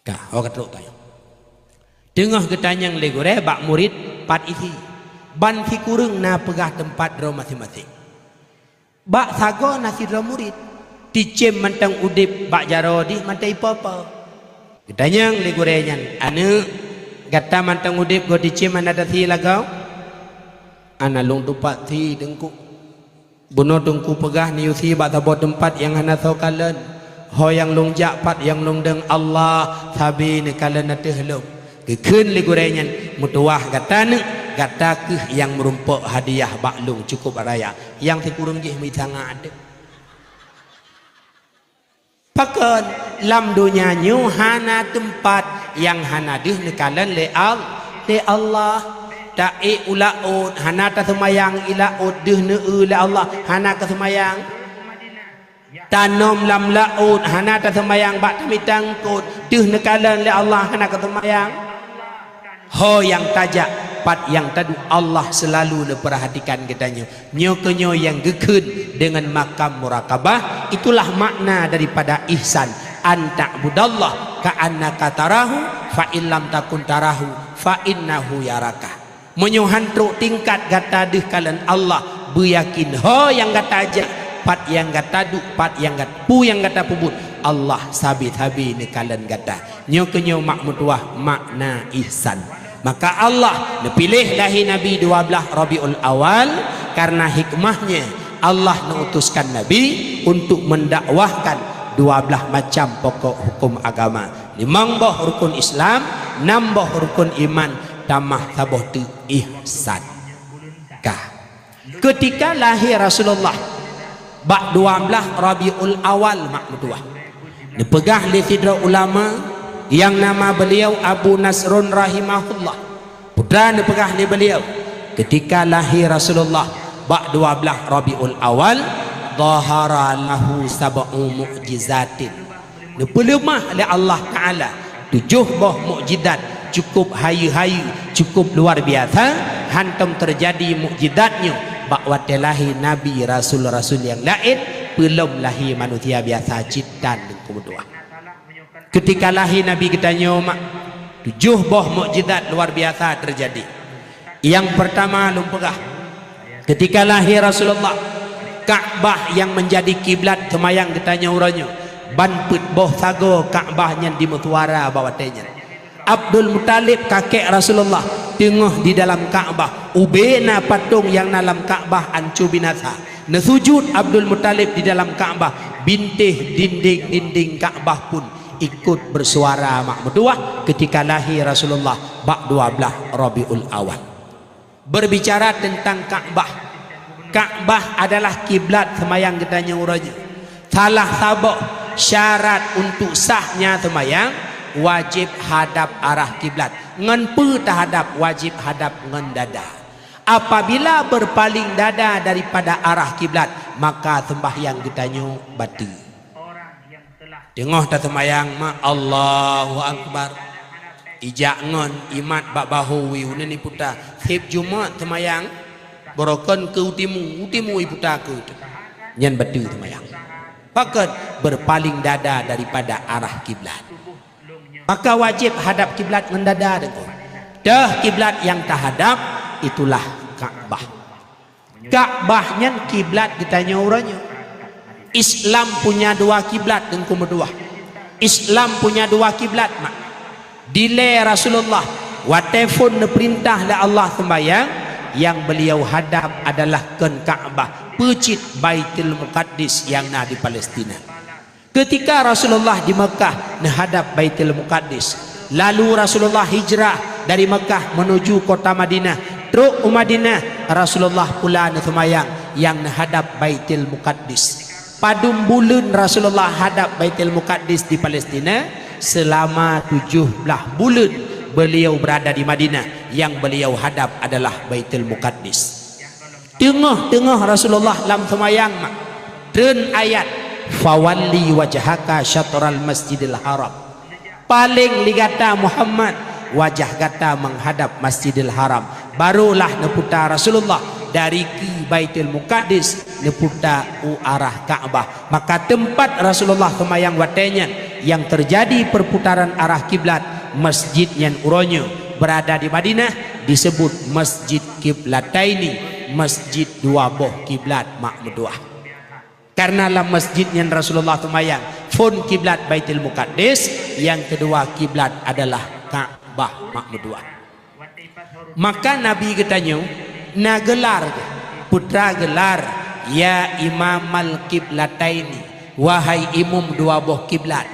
Ka, oh, ka trok tanyong. Teungoh geutanyong lé gurée bak murit pat isi. Ban sikureueng na peugah teumpat droe maséng-maséng. Bak sagoe na sidroe murit. Ticem mantong udeb bak jaroe dih mantong ipo-po. Geutanyong lé gurée nyan, "Aneuëk, gata mantong udeb goe Ticem hana tasi lagoe?" "Hana lôn tupat si, Teungku." "Bunoe Teungku peugah neuyue sie bak saboh teumpat nyang hana soe kalon. Ho nyang lôn jak pat nyang lôn deung Allah sabe neukalon ateueh lôn." Geukheun lé gurée nyan, "Meutuwah gata neuk, gata keuh nyang meurumpok hadiah bak lôn cukôp raya, nyang sikureueng jih meuisangat." Pakon lam donya nyoe hana teumpat nyang hana deuh neukalon lé Al-, lé Allah. Taék u laôt hana taseumayang, i laôt deuh neueu lé Allah, hana kaseumayang. Tanom lam laôt hana taseumayang, bak tamita eungkôt deuh neukalon lé Allah, hana kaseumayang. Ho nyang tajak, pat nyang taduek, Allah seulalu neupeurhatikan geutanyoe. Nyoe keuh nyoe nyang geukheun deungon makam murakabah, itulah makna daripada ihsan, "An ta'budallaha ka'annaka tarahu, fa in lam takun tarahu, fa innahu yaraka." Meunyoe han trok tingkat gata deuh kalon Allah, beuyakin ho nyang gata jak, pat nyang gata duek, pat nyang gat-, peue nyang gata peubuet, Allah sabe-sabe neukalon gata. Nyoe keuh nyoe mak meutuwah makna ihsan. Maka Allah neupiléh lahé Nabi dua blaih Rabiul Awal, kareuna hikmahnya Allah neuutuskan Nabi untuk mendakwahkan dua blaih macam pokok hukum agama. Limong boh rukun Islam, nam boh rukun iman, tamah saboh teuk ihsan. Ka. Keutika lahé Rasulullah bak dua blaih Rabiul Awal mak meutuwah, neupeugah lé sidroe ulama nyang nama beliau Abu Nasrun rahimahullah. Peue neupeugah lé beliau, keutika lahé Rasulullah bak dua blaih Rabiul Awal, dhahara lahu sab'u mu'jizatin. Neupeuleumah lé Allah Ta'ala tujoh boh mukjizat cukôp hayeue-hayeue, cukôp luar biasa, hantom teujadi mukjizat nyoe bak watée lahé nabi, rasul-rasul nyang laén, peulom lahé manusia biasa cit tan Teungku meutuwah. Keutika lahé Nabi geutanyoe mak, tujoh boh mukjizat luar biasa teujadi. Nyang peurtama lôn peugah, keutika lahé Rasulullah, Ka'bah nyang meunjadi kiblat seumayang geutanyoe uroe nyoe, ban peuet boh sagoe Ka'bah nyan jimeusuara bak watée nyan. Abdul Muthalib kakek Rasulullah teungoh di dalam Ka'bah, ubé na patong nyang na lam Ka'bah anco binasa. Neusujut Abdul Muthalib di dalam Ka'bah, bintéh dinding-dinding Ka'bah pun ikot beusuara mak meutuwah keutika lahé Rasulullah bak dua blaih Rabiul Awal. Berbicara teuntang Ka'bah, Ka'bah adalah kiblat seumayang geutanyoe uroe nyoe. Salah saboh syarat untuk sahnya seumayang, wajéb hadab arah kiblat. Ngon peue tahadab? Wajéb hadab ngon dada. Apabila beurpaléng dada daripada arah kiblat, maka seumbahyang geutanyoe bateue. Teungoh taseumayang mak, Allahu Akbar. Ijak ngon imat bak bahô wiyeue nyan iputa, seb Jumat seumayang, barokon keu u timu, u timu iputa keu teuk. Nyan bateue seumayang. Pakon? Berpaling dada daripada arah kiblat. Maka wajéb hadab kiblat ngon dada, Teungku. Teuh kiblat nyang tahadab, itulah Ka'bah. Ka'bah nyan kiblat geutanyoe uroe nyoe. Islam punya dua kiblat, Teungku, meutuah. Islam punya dua kiblat, mak. Dilée Rasulullah, watée phon neupeurintah lé Allah seumbahyang, nyang beliau hadab adalah kon Ka'bah, peucit Baitul Muqaddis nyang na di Palestina. Keutika Rasulullah di Meukah neuhadab Baitul Muqaddis, lalu Rasulullah hijrah dari Meukah menuju kota Madinah. Trok u Madinah, Rasulullah pula neuseumayang nyang neuhadab Baitul Muqaddis. Padum buleuen Rasulullah hadab Baitul Muqaddis di Palestina? Seulama tujoh blaih buleuen beliau beurada di Madinah, nyang beliau hadab adalah Baitul Muqaddis. Teungoh-teungoh Rasulullah lam seumayang mak, treun ayat, "Fawalli wajhaka syatral Masjidil Haram." Paleng lé gata Muhammad, wajah gata meuhadab Masjidil Haram. Barolah neuputa Rasulullah dari keu Baitul Muqaddis neuputa u arah Ka'bah. Maka teumpat Rasulullah seumayang watée nyan nyang teujadi peurputaran arah kiblat, masjid nyan uroe nyoe beurada di Madinah, diseubut Masjid Kiblataini, masjid dua boh kiblat, mak meutuah. Karena lam masjid nyan Rasulullah seumayang, phon kiblat Baitul Muqaddis, nyang keudua kiblat adalah Ka'bah, mak meutuah. Maka Nabi geutanyoe na geular, putra geular, "Ya Imamal Kiblataini, wahai imum dua boh kiblat."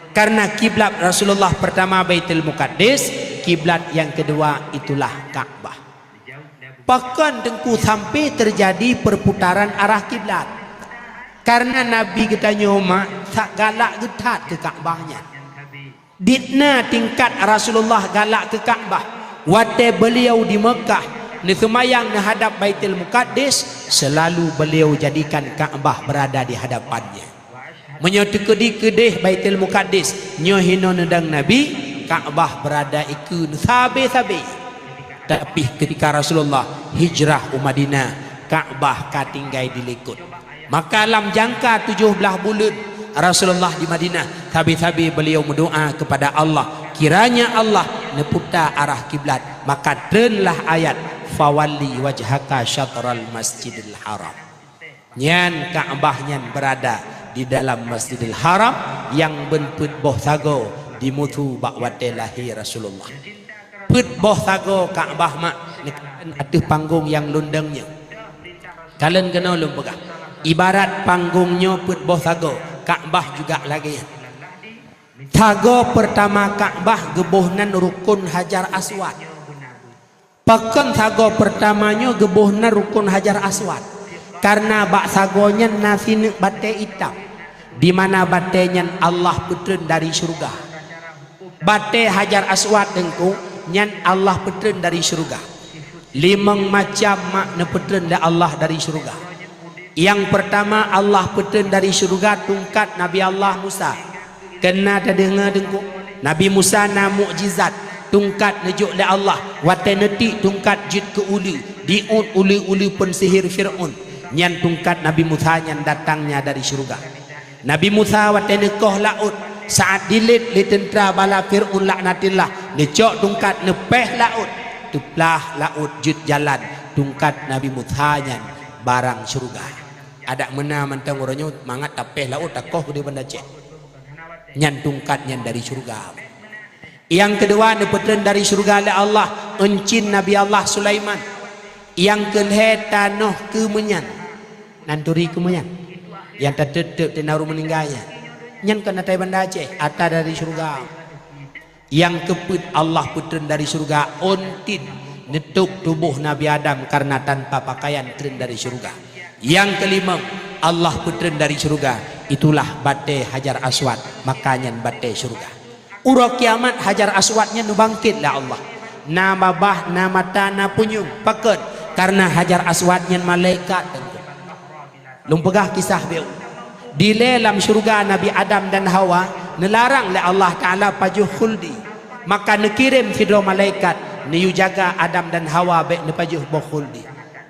Karena kiblat Rasulullah pertama Baitul Muqaddis, kiblat yang kedua itulah Ka'bah. Pakon Teungku sampai terjadi perputaran arah kiblat? Karena Nabi geutanyoe mak sak galak geuthat keu Ka'bah nyan. Dit na tingkat Rasulullah galak keu Ka'bah. Watée beliau di Meukah, neuseumayang neuhadab Baitul Muqaddis, selalu beliau jadikan Ka'bah berada di hadapannya. Meunyoe teukeudi keudeh Baitul Muqaddis, nyoe hinoe neudong Nabi, Ka'bah berada ikeue sabe-sabe. Tapi ketika Rasulullah hijrah u Madinah, Ka'bah ka tinggai dilikot. Maka lam jangka tujoh blaih buleuen Rasulullah di Madinah, sabe-sabe beliau meudoa kepada Allah, kiranya Allah neuputa arah kiblat, maka treunlah ayat, "Fawalli wajhaka syatral Masjidil Haram." Nyan Ka'bah nyan berada di dalam Masjidil Haram nyang beunpeuet boh sagoe dimusu bak watée lahé Rasulullah. Peuet boh sagoe Ka'bah mak neukalon ateueh panggong nyang lôn dong nyoe. Kalon keunoe lôn peugah, ibarat panggong nyoe peuet boh sagoe, Ka'bah juga lagée nyan. Sagoe peurtama Ka'bah geuboh nan rukon Hajar Aswad. Pakon sagoe peurtama nyoe geuboh nan rukon Hajar Aswad? Karena bak sagoe nyan na sineuk batée itam, di mana batée nyan Allah peutreun dari syeuruga. Batée Hajar Aswad Teungku nyan Allah peutreun dari syeuruga. Limong macam mak neupeutreun lé Allah dari syeuruga. Nyang peurtama Allah peutreun dari syeuruga tungkat Nabi Allah Musa. Keunan tadeungoe Teungku, Nabi Musa na mukjizat, tungkat neujok lé Allah, watée neutiek tungkat jeuet keu uleue, diuet uleue-uleue peunsihér Fir'aun. Nyan tungkat Nabi Musa nyan datangnya dari syeuruga. Nabi Musa watée neukoh laôt, saát dilét lé teuntra bala Fir'aun laknatillah, neucok tungkat neupéh laôt, teuplah laôt jeuet jalan, tungkat Nabi Musa nyan barang syeuruga. Adak meunan mantong uroe nyoe mangat tapéh laôt takoh di Banda Aceh. Nyan tungkat nyan dari syeuruga. Nyang keudua neupeutreun dari syeuruga lé Allah euncin Nabi Allah Sulaiman. Nyang keulhée tanoh keumeunyan. Nan turi keumeunyan. Nyang tateueb-teueb teuna ureuëng meuninggai nyan. Nyan kon ata Banda Aceh, ata dari syeuruga. Nyang keupeuet Allah peutreun dari syeuruga ôn tin neutôb tuboh Nabi Adam karena tanpa pakaian treun dari syeuruga. Nyang keulimong Allah peutreun dari syeuruga, itulah batée Hajar Aswad, maka nyan batée syeuruga. Uroe kiamat Hajar Aswad nyan neubangkét lé Allah. Na babah, na mata, na punyueng. Pakon? Karena Hajar Aswad nyan malaikat Teungku. Lôn peugah kisah beu. Dilée lam syeuruga Nabi Adam dan Hawa neularang lé Allah Taala pajoh khuldi. Maka neukirém sidroe malaikat neuyue jaga Adam dan Hawa bék neupajoh boh khuldi.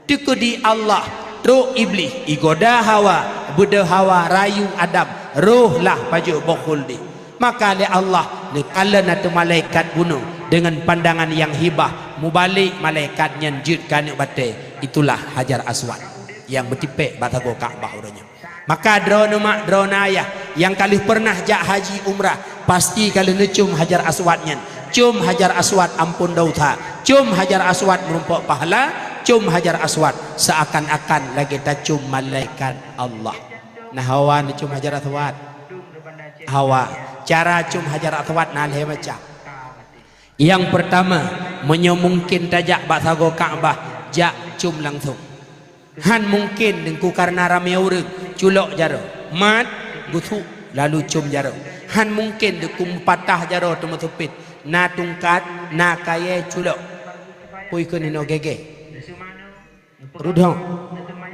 Teukeudi Allah, trok Iblih, igoda Hawa, beudôh Hawa, rayu Adam, roh lah pajoh boh khuldi. Maka lé Allah neukalon ateueh malaikat bunoe deungon pandangan nyang hibah, mubalek malaikat nyan jeuet keu aneuk batée, itulah Hajar Aswad nyang meutipék bak sagoe Ka'bah uroe nyoe. Maka droeneuh mak, droeneuh ayah nyang ka lheueh peureunah jak haji umrah, pasti ka lheueh neucom Hajar Aswad nyan. Com Hajar Aswad amphon dosa, com Hajar Aswad meurumpok pahala, com Hajar Aswad seuakan-akan lagée tacom malaikat Allah. Nah, Hawa neucom Hajar Aswad. Hawa. Cara com Hajar Aswad na lhée macam. Nyang peurtama, meunyoe mungken tajak bak sagoe Ka'bah, jak com langsong. Han mungken Teungku kareuna ramé ureuëng, culok jaroe, mat, gusuk, lalu com jaroe. Han mungken Teungku meupatah jaroe teumeuseupet, na tungkat, na kayée, culok. Pui kheun inoe gégée. Rudhong.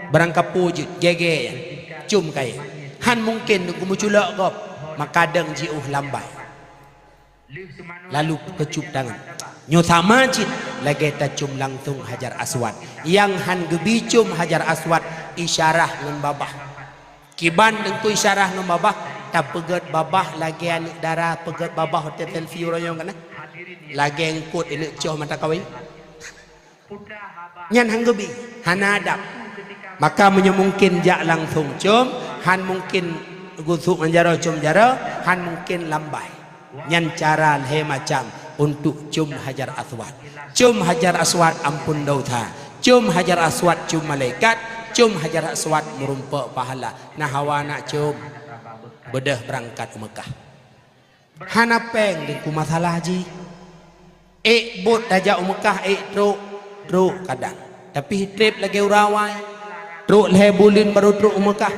Barangkapeue jeuet, gégée nyan. Com kayée. Han mungken Teungku meuculok gob, maka dong jiôh lambai. Lalu keucup tangan. Nyoe sama cit lagée tacom langsong Hajar Aswad. Nyang han geubi com Hajar Aswad, isyarah ngon babah. Kiban Teungku isyarah ngon babah, tapeugét babah lagée aneuk dara peugét babah watée selfie uroe nyoe kana. Lagée eungkot ineuk coh mata kawé. Nyan han geubi, hana adab. Maka meunyoe mungken jak langsong com, han mungken gusuk ngon jaroe com jaroe, han mungken lambai. Nyan cara lhée macam untuk com Hajar Aswad. Com Hajar Aswad amphon dosa. Com Hajar Aswad com malaikat. Com Hajar Aswad meurumpok pahala. Nah, Hawa nak com. Beudôh beurangkat u Meukah. Hana péng Teungku masalah jih. Ék bot tajak u Meukah, ék trok, trok kadang. Tapi treb lagée ureuëng awai. Trok lhée buleuen barô trok u Meukah.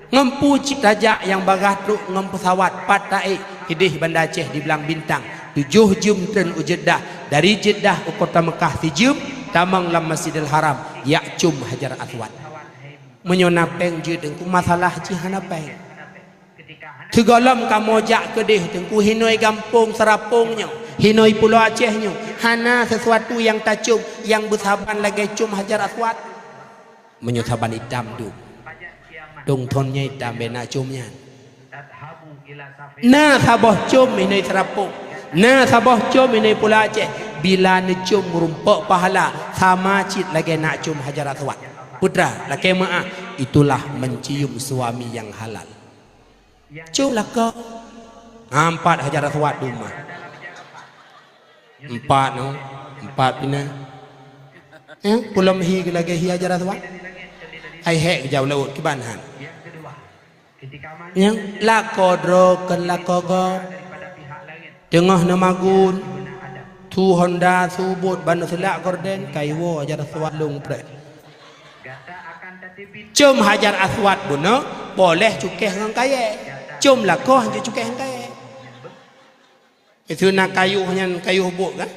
Ngon peue cit tajak nyang bagaih trok ngon peusawat, pat taék, idéh Banda Aceh di Blang Bintang, tujoh jeuem treun u Jeddah, dari Jeddah u kota Meukah sijeuem, tamong lam Masjidil Haram, jak com Hajar Aswad. Meunyoe na péng jeuet Teungku, masalah jih hana péng. Sigohlom kamoe jak keudeh Teungku, hinoe gampông Seurapông nyoe, hinoe Pulo Aceh nyoe, hana sisuatu nyang tacom nyang beusaban lagée com Hajar Aswad. Meunyoe saban itam dum, dong thon nyan itam bék na com nyan. Na saboh com hinoe Seurapông, na saboh com hinoe Pulo Aceh, bila neucom meurumpok pahala sama cit lagée na com Hajar Aswad. Putra, lakée meuáh, itulah mencium suami nyang halal. Cok lakoe. Empat Hajar Aswad dum. Empat no, empat pina. Eh, pulom hi lagée hi Hajar Aswad. Ai hék geujak u laôt kiban han. Nyang lakoe droe kon lakoe gob. Teungoh neumagun, su Honda, su bot, ban neuseulak gorden, kayue Hajar Aswad lôn preh. Com Hajar Aswad bunoe, boleh cukéh ngon kayée. Com lakoe hanjeuet cukéh ngon kayée. Itu na kayuh nyan, kayuh bot kan?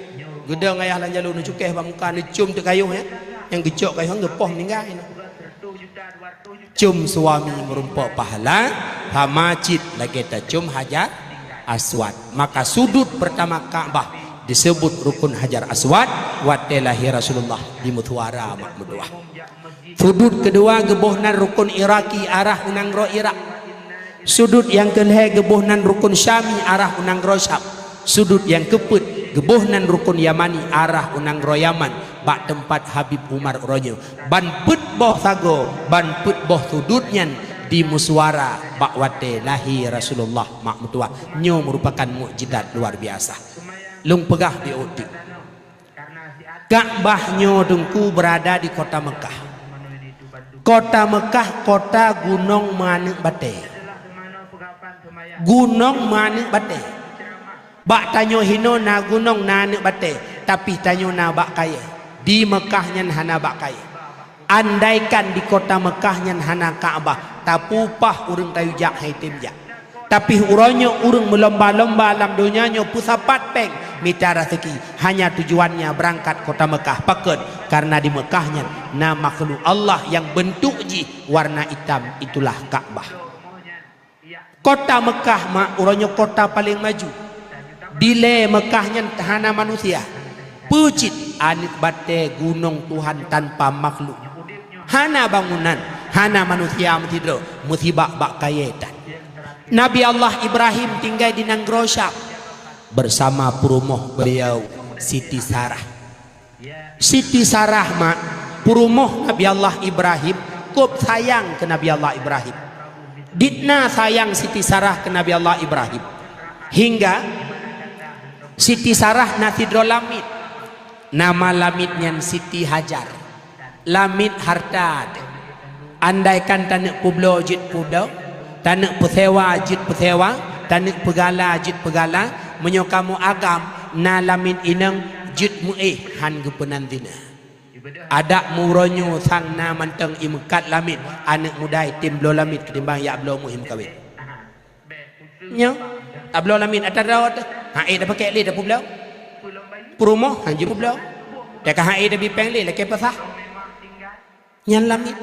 Geudong ayah lam jalô neucukéh bak muka, neucom teuk kayuh nyan. Nyang geucok kayuh nyan geupoh meuninggai. Com suami meurumpok pahala, sama cit lagée tacom Hajar Aswad. Maka sudut peurtama Ka'bah disebut rukun Hajar Aswad, watée lahé Rasulullah di meusuara mak meutuwah. Sudut keudua geuboh nan rukun Iraki arah u nanggroe Irak. Sudut nyang keulhée geuboh nan rukun Syami arah u nanggroe Syam. Sudut nyang keupeuet geuboh nan rukun Yamani arah u nanggroe Yaman bak teumpat Habib Umar uroe nyoe. Ban peuet boh sagoe, ban peuet boh sudut nyan dimeusuara bak watée lahé Rasulullah mak meutuwah. Nyoe meurupakan mukjizat luar biasa. Lôn peugah di udi. Ka'bah nyoe Teungku beurada di kota Meukah. Kota Meukah kota gunong meuaneuk batée. Gunong meuaneuk batée. Bak tanyoe hinoe na gunong na aneuk batée, tapi tanyoe na bak kayée. Di Meukah nyan hana bak kayée. Andaikan di kota Meukah nyan hana Ka'bah, tapupah ureuëng tayue jak hai tem jak. Tapi uroe nyoe ureuëng meulomba-lomba lam donya nyoe peusapat péng mita raseuki, hanya tujuannya beurangkat kota Meukah. Pakon? Kareuna di Meukah nyan na makhluk Allah nyang beuntuk jih warna itam, itulah Ka'bah. Kota Meukah ma uroe nyoe kota paleng maju. Dilée Meukah nyan hana manusia. Peue cit aneuëk batée gunong Tuhan tanpa makhluk. Hana bangunan, hana manusia meusidroe, meusibak bak kayée tan. Nabi Allah Ibrahim tinggai di nanggroe Syam bersama peurumoh beliau Siti Sarah. Siti Sarah mak, peurumoh Nabi Allah Ibrahim, kôb sayang keu Nabi Allah Ibrahim. Ditna sayang Siti Sarah keu Nabi Allah Ibrahim, hingga Siti Sarah na sidroe lamiet. Nama lamiet nyan Siti Hajar. Lamiet hareuta teuh. Andaikan taneuk peubloe jeuet peubloe, taneuk peusewa jeuet peusewa, taneuk peugala jeuet peugala, meunyoe kamoe agam na lamiet inong jeuet meuéh hán geupeunan zina. Adak meuuroe nyoe sang na mantong imeukat lamiet, aneuëk muda item bloe lamiet keutimbang jak bloe meuh imeukawen. Nyoe, tabloe lamiet atra droe teuh. Ha'é tapakék lé tapeubloe. Peurumoh han jipeubloe. Teuka ha'é tabi péng lé lakée peusah. Nyan lamiet.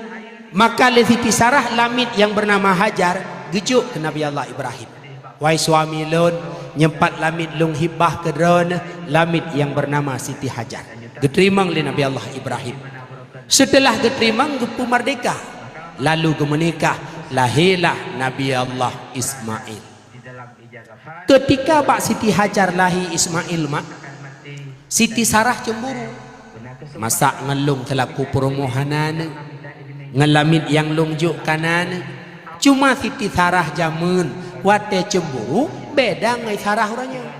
Maka lé Siti Sarah lamiet nyang beunama Hajar geujok keu Nabi Allah Ibrahim. Wahai suami lôn, nyoe pat lamiet lôn hibah keu droeneuh, lamiet nyang beunama Siti Hajar. Geuteurimong lé Nabi Allah Ibrahim. Seuteulah geuteurimong geupeumeurdéhka, lalu geumeunikah, lahé lah Nabi Allah Ismail. Keutika bak Siti Hajar lahé Ismail mak, Siti Sarah cemburu. Masak ngon lôn seulaku peurumoh hana neuk, ngon lamiet nyang lôn jok ka na neuk. Cuma Siti Sarah jameun watée cemburu beda ngon Sarah uroe nyoe.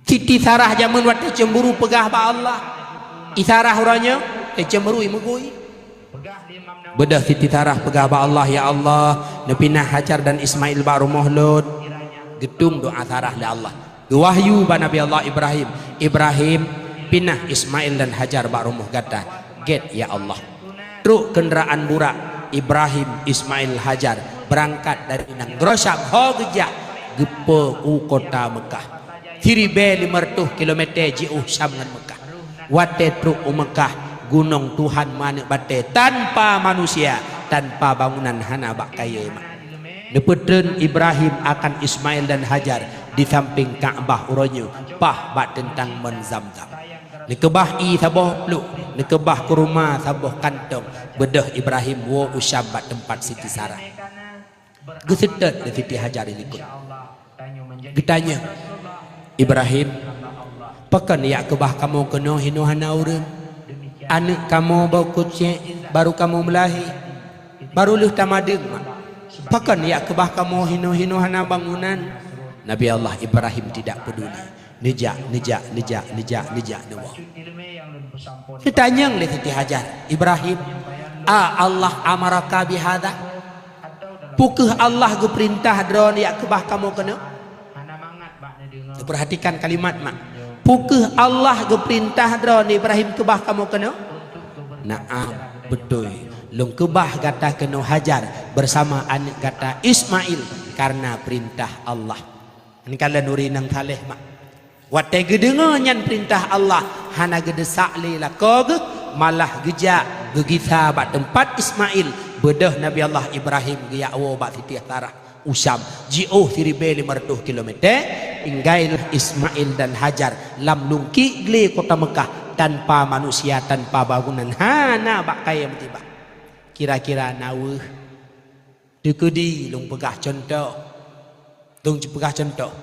Siti Sarah jameun watée cemburu peugah bak Allah. I Sarah uroe nyoe, eh, cemburu i meugui. Beudôh Siti Sarah peugah bak Allah, "Ya Allah, neupinah Hajar dan Ismail bak rumoh lôn." Geutueng doá Sarah lé Allah. Geuwahyu bak Nabi Allah Ibrahim, "Ibrahim, pinah Ismail dan Hajar bak rumoh gata." Gét, ya Allah. Trok keundaraan burak, Ibrahim, Ismail, Hajar beurangkat dari nanggroe Syam ho geujak geupeu u kota Meukah. Siribée limong reutôh kilomete jiôh Syam ngon Meukah. Watée trok u Meukah, gunong Tuhan meuaneuk batée tanpa manusia, tanpa bangunan hana bak kayée mak. Neupeutreun Ibrahim akan Ismail dan Hajar di sampéng Ka'bah uroe nyoe, paih bak teuntang mon Zamzam. Neukeubah ié saboh pluek, neukeubah kuruma saboh kantong, beudôh Ibrahim woe u Syam bak teumpat Siti Sarah. Geuseutôt lé Siti Hajar i likot. Geutanyong, "Ibrahim, pakon jak keubah kamoe keunoe hinoe hana ureuëng? Aneuëk kamoe boh keuchik barô kamoe meulahé, barô lheueh tamadeueng mak. Pakon jak keubah kamoe hinoe-hinoe hana bangunan?" Nabi Allah Ibrahim tidak peduli. Neujak, neujak, neujak, neujak, neujak neuwoe. Geutanyong lé Siti Hajar, "Ibrahim, a Allah amaraka bihadza? Peu kheueh Allah geupeurintah droeneuh jak keubah kamoe keunoe?" Perhatikan kalimat mak. "Peu kheueh Allah geupeurintah droeneuh Ibrahim keubah kamoe keunoe?" "Na'am, beutôi. Lôn keubah gata keunoe Hajar bersama aneuëk gata Ismail karena peurintah Allah." Nyan ka lheueh nuri nyang saleh mak. Watée geudeungoe nyan peurintah Allah, hana geudeusak lé lakoe geuh, malah geujak geugisa bak teumpat Ismail, beudôh Nabi Allah Ibrahim geujak woe bak Siti Sarah u Syam, jiôh siribée limong reutôh kilomete, tinggai lah Ismail dan Hajar lam lungkiek glé kota Meukah, tanpa manusia, tanpa bangunan, hana bak kayée meutibak. Kira-kira na weueh. Teukeudi lôn peugah cuntoh. Lôn peugah cuntoh.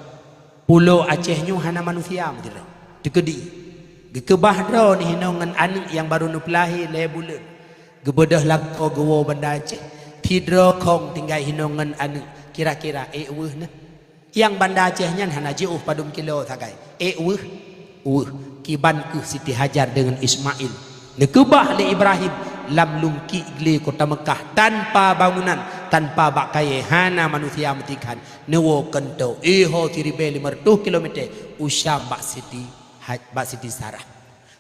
Pulo Aceh nyoe hana manusia meusidroe. Teukeudi. Geukeubah droeneuh hinoe ngon aneuëk nyang barô neupeulahé lhée buleuen. Geubeudôh lakoe geuwoe Banda Aceh. Sidroe khong tinggai hinoe ngon aneuëk. Kira-kira ék weueh neuh. Nyang Banda Aceh nyan hana jiôh padum kilo sagai. Ék weueh, weueh. Kiban kheueh Siti Hajar deungon Ismail. Neukeubah lé Ibrahim lam lungkiek glé kota Meukah, tanpa bangunan, tanpa bak kayée, hana manusia meutikhan. Neuwoe keunoe, éh ho siribée limong reutôh kilomete, u Syam bak Siti Haj-, bak Siti Sarah.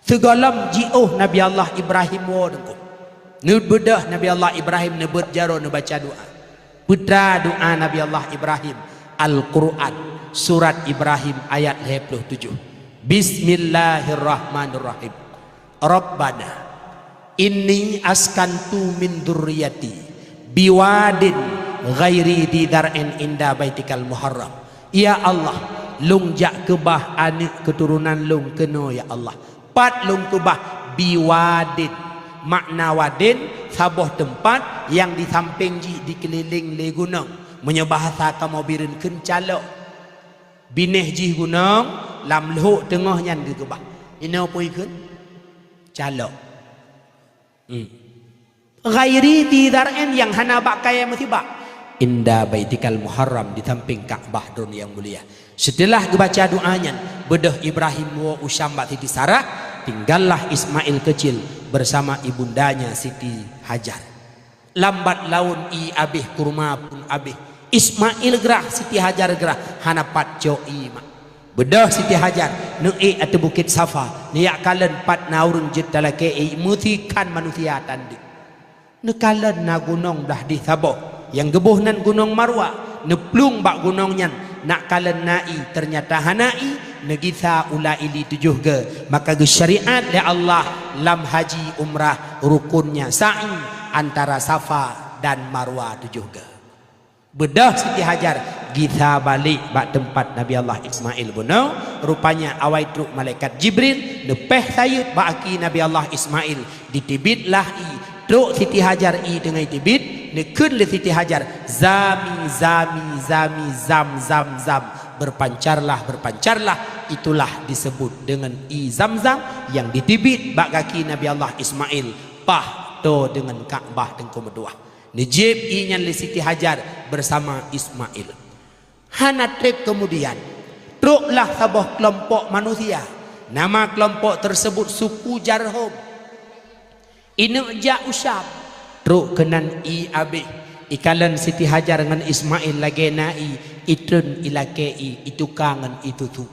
Sigohlom jiôh Nabi Allah Ibrahim woe teungku. Neubeudôh Nabi Allah Ibrahim neubeuet jaroe neubaca doá. Peue teuma doá Nabi Allah Ibrahim, Al-Quran, surat Ibrahim ayat lhée ploh tujoh. Bismillahirrahmanirrahim. Rabbana inni askantu min dzurriyyati biwadin ghairi dzi dzar'in inda baitikal muharram. Ya Allah, lôn jak keubah aneuëk keuturonan lôn keunoe, ya Allah. Pat lôn keubah? Biwadin. Makna wadin, saboh teumpat nyang di sampéng jih dikeulileng lé gunong. Meunyoe bahasa kamoe Bireuen kheun calok. Binéh jih gunong, lam lhok teungoh nyan geukeubah. Inoe peue kheun? Calok. Hmm. Ghairi dzi zar'in, nyang hana bak kayèe meusibak. Inda baitikal muharram, di sampéng Ka'bah droeneuh nyang mulia. Seuteulah geubaca doa nyan, beudôh Ibrahim woe u Syam bak Siti Sarah, tinggallah Ismail kecil bersama ibundanya Siti Hajar. Lambat laun ié abéh, kurma pun abéh. Ismail grah, Siti Hajar grah, hana pat cok ié mak. Beudôh Siti Hajar neuék ateueh Bukét Safa, neujak kalon pat na ureuëng jeuet talakée ié, meusi khan manusia tan deuek. Neukalon na gunong blah deh saboh, nyang geuboh nan Gunong Marwa. Neuplueng bak gunong nyan, nak kalon na ié, teunyata hana ié, neugisa ula ili tujoh goe. Maka geusyariat lé Allah lam haji umrah rukunnya sa'i antara Safa dan Marwa tujoh goe. Beudôh Siti Hajar gisa balek bak teumpat Nabi Allah Ismail bunoe, rupanya awai trok malaikat Jibril, neupéh sayeuet bak aki Nabi Allah Ismail, ditibit lah ié. Trok Siti Hajar ié teungoh tibit, neukheun lé Siti Hajar, "Zami, zami, zami, zam, zam, zam. Berpancarlah, berpancarlah." Itulah disebut dengan ié Zamzam nyang ditibit bak gaki Nabi Allah Ismail, paih toe deungon Ka'bah Teungku meutuwah. Neujieb ié nyan lé Siti Hajar bersama Ismail. Hana treb keumudian, troklah saboh keulompok manusia. Nama keulompok teurseubut suku Jarhum. Ineuk jak u Syam, trok keunan ié abéh. Ikalon Siti Hajar ngon Ismail lagée na ié, itreun ilakée ié, ituka ngon ié susu.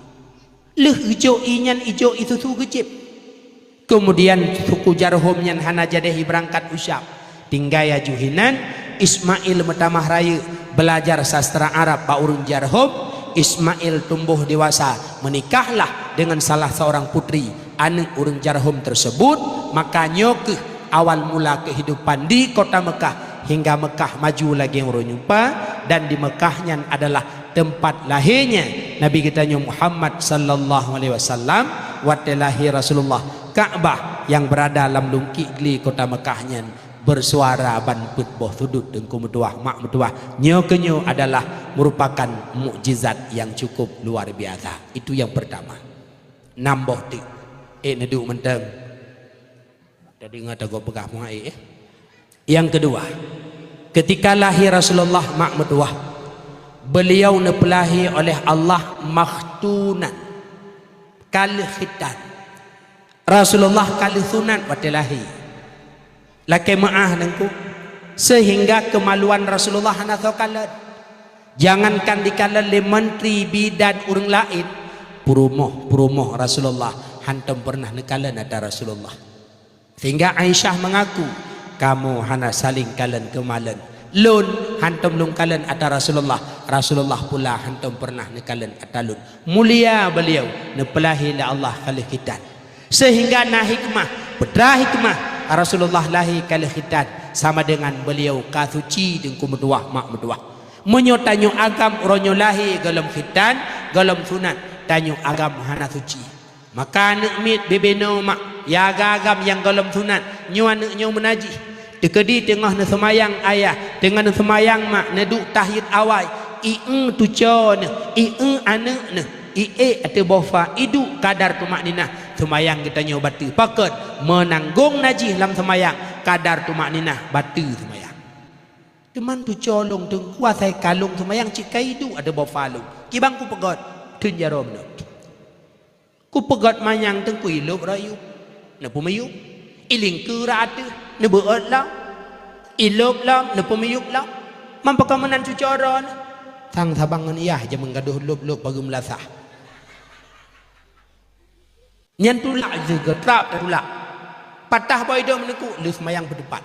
Lheueh geujok ié nyan, ijok ié susu geujieb. Keumudian suku Jarhum nyan hana jadeh ibeurangkat u Syam. Tinggai aju hinan, Ismail meutamah rayeuk beulajar sastra Arab bak ureuëng Jarhum. Ismail tumboh dewasa, meunikahlah deungon salah seurang putri, aneuëk ureuëng Jarhum teurseubut. Maka nyoe kheueh awal mula keuhidupan di kota Meukah, hingga Meukah maju lagée uroe nyupa, dan di Meukah nyan adalah teumpat lahirnya Nabi geutanyoe Muhammad sallallahu alaihi wasallam. Watée lahé Rasulullah, Ka'bah nyang beurada lam lungkiek glé kota Meukah nyan beusuara ban peuet boh sudut. Teungku meutuwah, mak meutuwah, nyoe keunyoe adalah meurupakan mukjizat nyang cukup luar biasa. Itu nyang peurtama. Nam boh teuk. Ék neuduek mantong. Tadi ngat tagoe peugah muai, eh. Yang kedua, ketika lahir Rasulullah, mak meutuwah, beliau neupeulahé oleh Allah makhtunan, ka lheueh khitan. Rasulullah ka lheueh sunat watée lahé. Lakée meuáh Teungku, seuhingga keumaluan Rasulullah hana soe kalon. Jangankan dikalon lé menteri bidan ureuëng laén, peurumoh-peurumoh Rasulullah hantom peureunah neukalon ata Rasulullah. Sehingga Aisyah mengaku, "Kamoe hana saléng kalon keumalon. Lôn hantom lôn kalon ata Rasulullah, Rasulullah pula hantom peureunah neukalon ata lôn." Mulia beliau, neupeulahé lé Allah ka lheueh khitan. Sehingga na hikmah, peue teuma hikmah Rasulullah lahé ka lheueh khitan, sama dengan beliau ka suci Teungku meutuwah, mak meutuwah. Meunyoe tanyoe agam uroe nyoe lahé gohlom khitan, gohlom sunat, tanyoe agam hana suci. Maka aneuëk miet bibinoe mak, ya agam-agam nyang gohlom sunat, nyoe aneuëk nyoe meunajih. Teukeudi teungoh neuseumayang ayah, teungoh neuseumayang mak, neuduek tahyet awai, ié tuco neuh, ié aneuëk neuh, ié ateueh boh fa, iduek kadar tumakninah, seumayang geutanyoe bateue. Pakon? Meunanggong najih lam seumayang, kadar tumakninah bateue seumayang. Teuma tuco lôn Teungku, asai ka lôn seumayang cit ka iduek ateueh boh fa lôn. Kiban kupeugét, kheun jaroe meunan. Kupeugét manyang Teungku, ilôb rot yub, neupeumiyub. Ilingkeue rot ateueh, neubeuôt lom. Ilôb lom, neupeumiyub lom. Man pakon meunan cuco droeneuh? Sang saban ngon yah jamén gadôh lôb-lôb pageue meulasah. Nyan tulak jeuet geutrap tulak. Patah boh idong meuneukuk, lheueh seumayang peuteupat.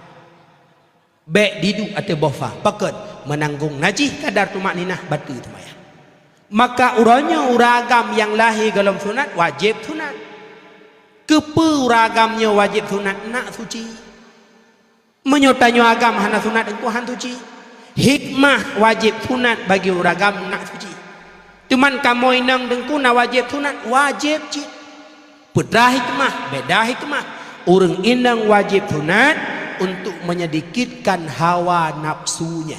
Bék diduek ateueh boh fa. Pakon? Meunanggong najih kadar tumakninah bateue seumayang. Maka uroe nyoe ureuëng agam nyang lahé gohlom sunat, wajéb sunat. Keupeue ureuëng agam nyoe wajéb sunat? Nak suci. Meunyoe tanyoe agam hana sunat, Teungku, han suci. Hikmah wajéb sunat bagi ureuëng agam nak suci. Cuman kamoe inong Teungku na wajéb sunat, wajéb cit. Peue teuma hikmah, beda hikmah. Ureuëng inong wajéb sunat untuk menyedikitkan hawa nafsunya.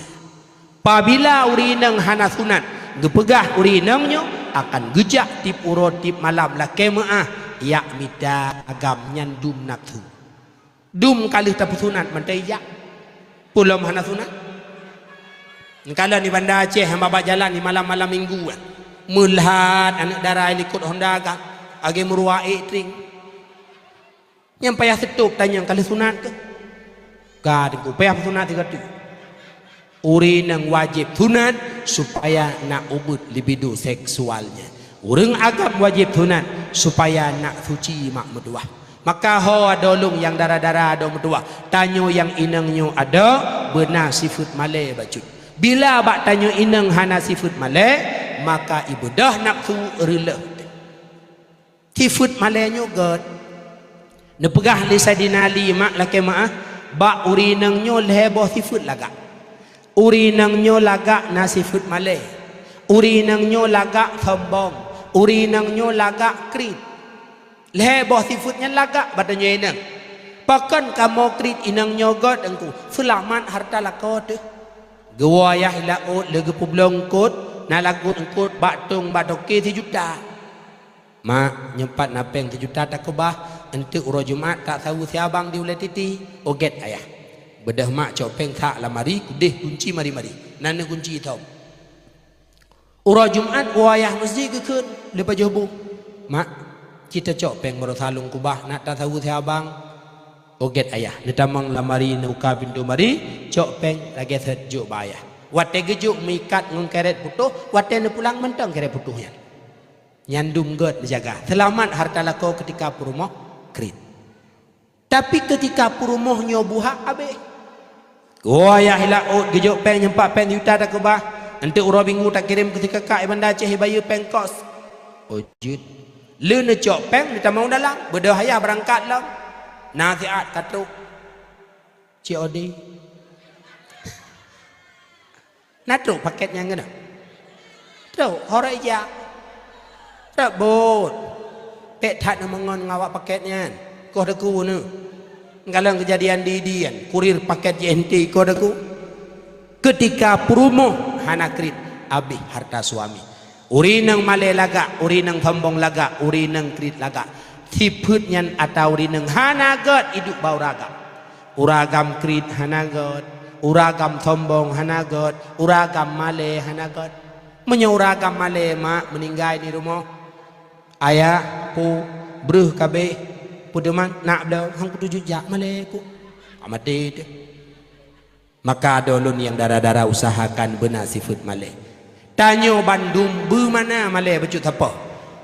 Pabila ureuëng inong hana sunat, geupeugah ureuëng inong nyoe akan geujak tieb uroe tieb malam lakée meuáh, jak mita agam nyan dum nafsu. Dum ka lheueh tapeusunat mantong jak. Peue lom hana sunat? Neukalon di Banda Aceh, hamba bak jalan di malam-malam minggu, kan. Meulat aneuëk dara likot honda, kan. Lagée meuruwa ék tring. Nyang payah seutôb tanyong ka lheueh sunat keuh? Ka Teungku, payah sunat sigoe teuk. Ureuëng inong wajéb sunat supaya na ubeuet libido seksualnya. Ureuëng agam wajéb sunat supaya na suci mak meutuwah. Maka ho adoe lôn nyang dara-dara adoe meutuwah, tanyoe nyang inong nyoe adoe beuna sifeuet malée bacut. Bila bak tanyoe inong hana sifeuet malée, maka ibeudôh nafsu reuloh. Sifeuet malée nyoe gét. Neupeugah lé Saidina Ali, mak lakée meuáh, bak ureuëng inong nyoe lhée boh sifeuet lagak. Ureuëng inong nyoe lagak na sifeuet malée. Ureuëng inong nyoe lagak sombong. Ureuëng inong nyoe lagak kriet. Lhée boh sifeuet nyan lagak bak tanyoe inong. Pakon kamoe kriet inong nyoe gét Teungku? Seulamat hareuta lakoe teuh. Geuwoe ayah i laôt lé geupeubloe eungkôt, na lagot eungkôt bak tong bak toke sijuta. Mak, nyoe pat na péng sijuta takeubah, eunteuk uroe Jumat tasaweue si abang di ulée titi. Oh gét ayah. Beudôh mak cok péng sak lamari, keudeh kunci mari-mari. Na neuh kunci thom. Uroe Jumat woe ayah meuseujid geukheun lé pajoh boh. Mak, ci tacok péng baroesa lôn keubah, nak tasaweue si abang. Oh gét ayah, neutamong lamari, neubuka pintoe mari, cok péng lagée sot jok bak ayah. Watée geujok meuikat ngon kérét putôh, watée neupulang mantong kérét putôh nyan. Nyan dum gét neujaga. Seulamat hareuta lakoe keutika peurumoh kriet. Tapi keutika peurumoh nyoe buhak abéh. Woe ayah i laôt geujok péng nyoe pat péng sijuta takeubah. Eunteuk uroe Minggu takirém keu si kakak i Banda Aceh ibayeue péng kos. Oh jeuet. Lé neucok péng neutamong dalam. Beudôh ayah beurangkat lom. Na siat ka trok. C O D. Na trok pakét nyan keunoe? Trok, horeuh jak. Trok bot. Pék that na meungon ngon awak pakét nyan. Koh deuk neuh. Galeng keujadian di Dien, kurir pakét J N T koh deuk. Keutika peurumoh hana kriet, abéh hareuta suami. Ureuëng inong malée lagak, ureuëng inong sombong lagak, ureuëng inong kriet lagak. Sifeuet nyan ata ureuëng inong hana gét iduek bak ureuëng agam. Ureuëng agam kriet hana gét, ureuëng agam sombong hana gét, ureuëng agam malée hana gét. Meunyoe ureuëng agam malée mak meuninggai di rumoh, ayah, po, breuh ka abéh, peuduman, nak bloe, han kuteujeuet jak malée ku. Ka maté teuh. Maka adoe lôn nyang dara-dara usahakan beuna sifeuet malée. Tanyoe bandum beumana malée bacut sapoh.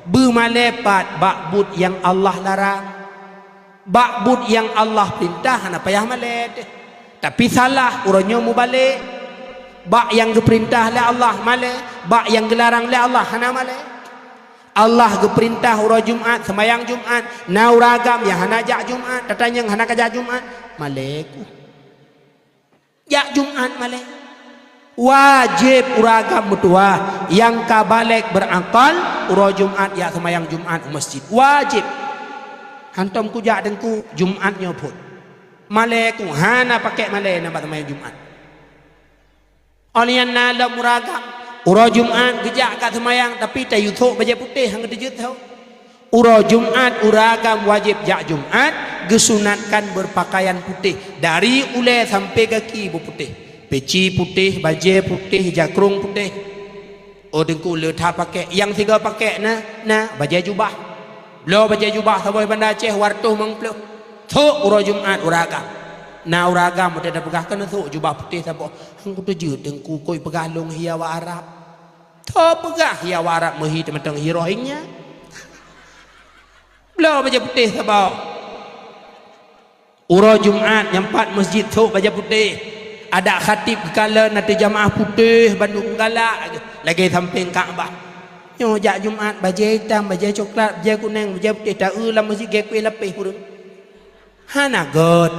Beumalée pat bak buet nyang Allah larang. Bak buet nyang Allah peurintah hana payah malée teuh. Tapi salah uroe nyoe mubalek. Bak nyang geupeurintah lé Allah malée, bak nyang geularang lé Allah hana malée. Allah geupeurintah uroe Jumat seumayang Jumat, na ureuëng agam nyang hana jak Jumat, tatanyong hana ka jak Jumat, malée ku. Jak Jumat malée. Wajéb ureuëng agam meutuwah nyang ka balek beurakal uroe Jumat jak seumayang Jumat u meuseujid. Wajéb. Hantom kujak Teungku Jumat nyoe phon. Malée ku hana pakék malée na bak seumayang Jumat. Óh lheueh nyan na lom ureuëng agam uroe Jumat geujak ka seumayang, tapi tayue sôk bajée putéh han geuteujeuet sôk. Uroe Jumat ureuëng agam wajéb jak Jumat, geusunatkan beupakaian putéh dari ulée sampoe gaki beuputéh, peci putéh, bajée putéh, jakrong putéh. Oh Teungku le that pakék, nyang sigoe pakék na, na bajée jubah. Bloe bajée jubah saboh Banda Aceh dua reutôh limong ploh. Sôk uroe Jumat ureuëng agam. Na ureuëng agam watée tapeugah keuneuk sôk jubah putéh saboh. Han kuteujeuet Teungku, kôi peugah lôn hi awak Arab. Tho peugah hi awak Arab meuhi teumatang hi Rohingya. Bloe bajée putéh saboh. Uroe Jumat nyang pat meuseujid sôk bajée putéh. Adak khatib geukalon ateueh jamaah putéh bandum galak lagée sampéng Ka'bah. Nyoe jak Jumat bajée itam, bajée coklat, bajée kunéng, bajée putéh, taeu lam meuseujid gét kueh lapéh ureuëng. Hana gét.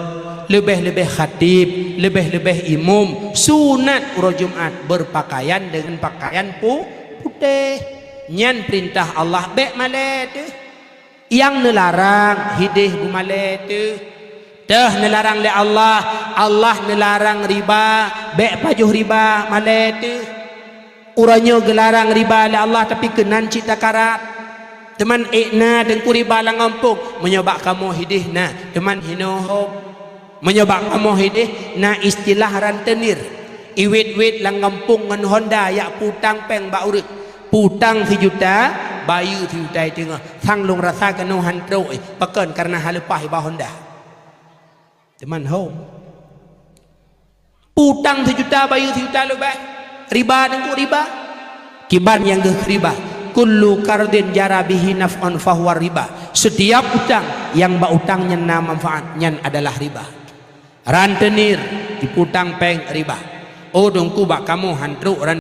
Leubeh-leubeh khatib, leubeh-leubeh imum sunat uroe Jumat beupakaian deungon pakaian pu-, putéh. Nyan peurintah Allah, bék malée teuh. Nyang neularang hideh beumalée teuh. Teuh neularang lé Allah, Allah neularang riba, bék pajoh riba, malée teuh. Uroe nyoe geularang riba lé Allah, tapi keunan cit takarat. Teuma ék na teungku riba lam gampông, meunyoe bak kamoe hideh na, teuma hinoe hom. Meunyoe bak kamoe hideh na istilah rentenir. Iwét-wét lam gampông ngon honda jak peutang péng bak ureuëng. Peutang sijuta, bayeue sijuta teungoh. Sang lôn rasa keunoe han trok, eh, pakon, kareuna hana leupah iba honda. Teuma hom. Peutang sijuta, bayeue sijuta leubeh. Riba, teungku, riba. Kiban nyang geuh riba. Kullu qardin jara bihi naf'un fahuwa riba. Setiap utang nyang bak utang nyan na manfaat, nyan adalah riba. Rentenir, ipeutang péng, riba. Oh, teungku, bak kamoe han trok ren-